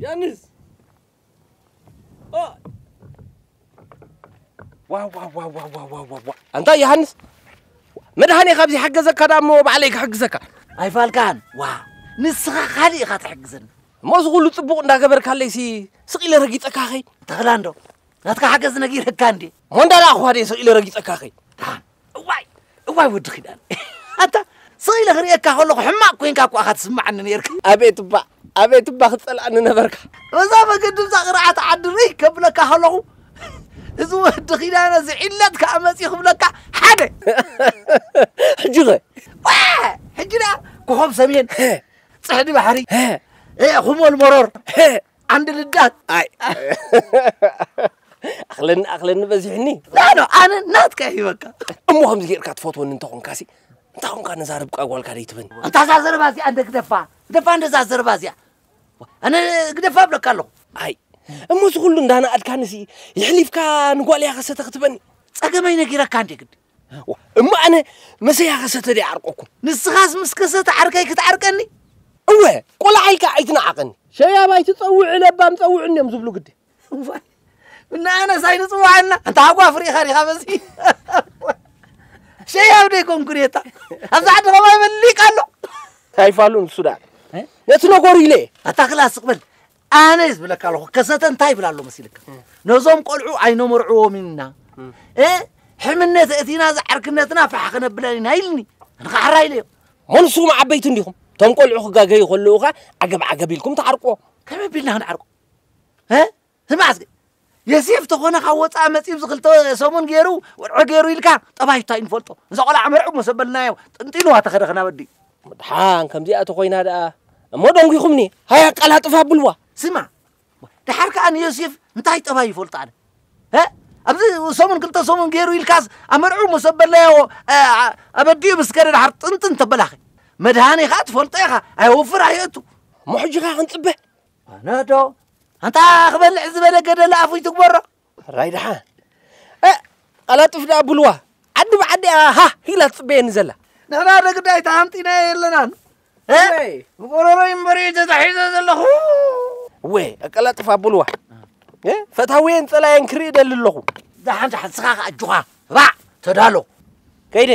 ያንስ ኦ ዋው ዋው ዋው ዋው ዋው ዋው ዋው ዋው። ኣንታ ዮሃንስ መድሃኔ ካብዚ ሓገዘካ ዳ እሞ ባዕለይ ክሕግዘካ። ኣይፋልካን ዋ ንስኻ ካልእ ኢኻ ትሕግዘኒ። እሞ እዚ ኩሉ ጽቡቕ እንዳገበርካለይ ሲ ስቕ ኢለ ረጊጸካ ኸይ? ተኽላ እንዶ ናትካ ሓገዝ ነጊረካ እንዴ? እሞ እንዳ ደኣ ኳ ደየ ስቕ ኢለ ረጊጸካ ኸይ? ደሓን እዋይ እዋይ ወዲ ኺዳን ኣታ ስቕ ኢለ ክርእየካ ከለኹ ሕማቕ ኮይንካ እኳ ኢኻ ትስምዓኒ ነይርካ። ኣቤት እባ ኣቤት እባ ክትጸልኣኒ ነበርካ። በዛ መገዲ ብዛ ቅርዓት ዓዲ ርእ ከብለካ ከለኹ እዚ ወዲ ኺዳነ እዚ ዒለት ከዓ መፂ ክብለካ ሓደ ሕጂ ኸ ዋ! ሕጂ ደኣ ኮኸብ ሰሜን ጽሕዲ ባሕሪ እ፣ ኹሞል መሮር ዓንዲ ልዳት ኣይ ኣኽለኒ ኣኽለኒ በዚሕኒ ላኖ ኣነ ናትካ ሂበካ እሞ ከምዚ ጌርካ ትፈትወኒ እንተኾንካሲ እንታይ ኾንካ ነዛ ርብቃ ጓልካ ደይትበኒ ኣንታ እዛ ዘረባ እዚኣ እንደ ግደፋ ግደፋ እንደዛ ዘረባ እዚኣ ኣነ ግደፋ እብለካ ኣለኹ ኣይ እሞ እዚ ኩሉ እንዳነኣድካንሲ የሕሊፍካ ንጓል እያ ከሰተ ክትበኒ ጸገመይ ነጊረካ እንዴ ግዲ እሞ ኣነ መሰያ ከሰተ ደይ ዓርቆኩም ንስኻስ ምስ ከሰተ ዓርከይ ክትዓርቀኒ እወ ቆልዓ ኢልካ ኣይትነዓቐኒ ሸያብ ኣይትጸውዕ ለባም ጸውዕኒ እዮም ዝብሉ ግዲ እዋይ፣ እና ኣነስ ኣይንጽውዓና። ኣንታ ሃጓፍ ርኢኻ ዲኻ በዚ? ሸያብ ደይኮንኩ ኔታ። ኣብዛ ዓዲ ኸማይ መሊቅ ኣሎ። ኣይፋሉን እሱ ደኣ። እ? ነቲ ነገሩ ኢለ። ኣታ ክላ ስቕ በል። ኣነ ዝብለካ ኣለኹ፣ ከሰተ እንታይ ይብል ኣሎ መሲልካ? ነዞም ቆልዑ ኣይነመርዕዎም ኢና። እ? ሕምነት እቲና ዝዓርክነትና ፋሕ ክነብለን ኢና ኢልኒ። ኣነ ኸዓ ሕራይ ኢለዮ። እሞ ንስኹም ዓበይቲ እንዲኹም። እቶም ቆልዑ ክጋገዩ ከለዉ ኸዓ ዓገብ ዓገብ ኢልኩም ትዓርቅዎ። ከመይ ኣቢልና ክንዓርቆ? እ? ስማዕ እስኪ፣ የሴፍ ተኾነ ካብ ወፃኢ መፂኡ ኣብዚ ክልተ ሰሙን ገይሩ፣ ወርሒ ገይሩ ኢልካ፣ ጠባዩ እንታይ ንፈልጦ? እዛ ቆልዓ መርዑ እሞ ሰበልናዮ፣ ጥንጢንዋ ተኸደ ክናበዲ። ደሓን ከምዚኣ ተኾይና ደኣ፣ እሞ ደንጒኹምኒ፣ ሃያ ኣቀላጥፍ ኣብልዋ። ስማ፣ ደሓር ከኣ ንዮሴፍ እንታይ ጠባይ ይፈልጦ ኣነ? እ? ኣብዚ ሰሙን ክልተ ሰሙን ገይሩ ኢልካስ፣ ኣብ መርዑ እሞ ሰበልናዮ፣ እ፣ ኣበዲኡ ምስ ከደ ደሓር ጥንጥን ተበላኸ። መድሃኔ ከኣ ትፈልጦ ኢኻ፣ ኣየወፍር ኣየእቱ። እሞ ሕጂ ከኣ ክንጽበ? ኣነ ዶ ኣንታ ክበልዕ ዝበለ ገደል ኣፉ ይትግበሮ። ሕራይ ደሓ። እ፣ ቀላጥፍ ደኣ ብልዋ። ዓዲ ብዓዲ እያ ሃ ኢላ ትጽበየኒ ዘላ። ንሕና ዶ ግዳይ ተሃምጢና የለናን። እ? ወይ። ብቆሮሮይ እምበር እየ ተታሒዘ ዘለኹ። ወይ፣ ኣቀላጥፍ ኣብልዋ። እ? ፈታውየን ጸላየን ክርኢ ደሊ ኣለኹ። ደሓን ደሓን፣ ስኻ ከኣ ኣጆኻ። ባዕ፣ ተዳሎ። ከይደ።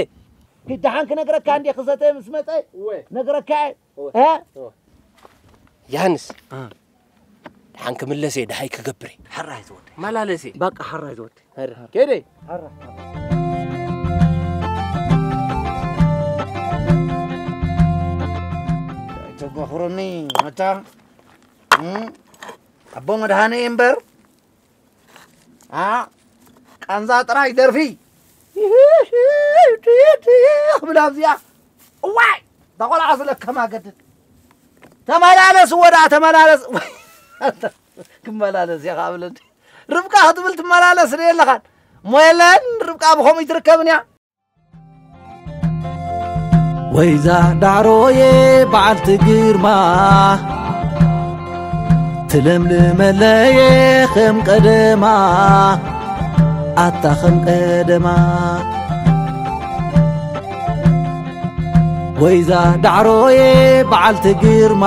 ኪድ ደሓን ክነግረካ እንዴ ክሰተ ምስ መጸ? ወይ። ነግረካ እየ። ወይ። እ? ወይ። ዮሃንስ፣ እ። ደሓን ክምለስ እየ፣ ደሃይ ክገብር እየ። ሕራይ ዝወደይ። መላለስ እየ። በቃ ሕራይ ዝወደይ። ሕራይ። ከይደ። ሕራይ። እታ፣ እም፣ ኣቦ መድሃነ እምበር፣ ኣ፣ ቃንዛ ጥራይ ደርፊ። ክብል ኣብዚኣ፣ እዋይ፣ እታ ቆልዓ ስለከማ ገድድ። ተመላለስ ወዳ፣ ተመላለስ። ክመላለስ እያ፣ ካብ ለዲ። ርብቃ ክትብል ትመላለስ ርየ ኣለኻን። እሞ የለን፣ ርብቃ ብኸምኡ ይትርከብን እያ። ወይዛ ዳዕሮየ በዓልቲ ግርማ፣ ትለምልመለየ ከም ቀደማ፣ ኣታ ከም ቀደማ። ወይዛ ዳዕሮየ በዓልቲ ግርማ፣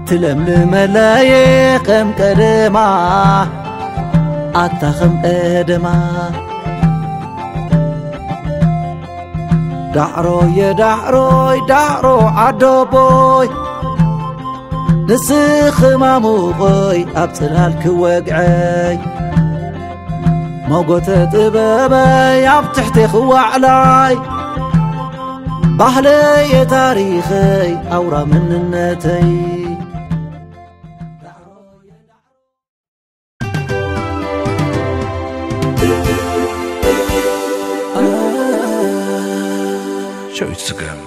ትለምልመለየ ከም ቀደማ፣ ኣታ ከም ቀደማ። ዳዕሮየ ዳዕሮይ ዳዕሮ ዓዶቦይ፣ ንስኺ ማሙቐይ ኣብ ጽላል ክወግዐይ፣ ሞጎተ ጥበበይ ኣብ ትሕቴ ክዋዕላይ፣ ባህለየ ታሪኸይ ኣውራ መንነተይ። ሸዊት ስገም።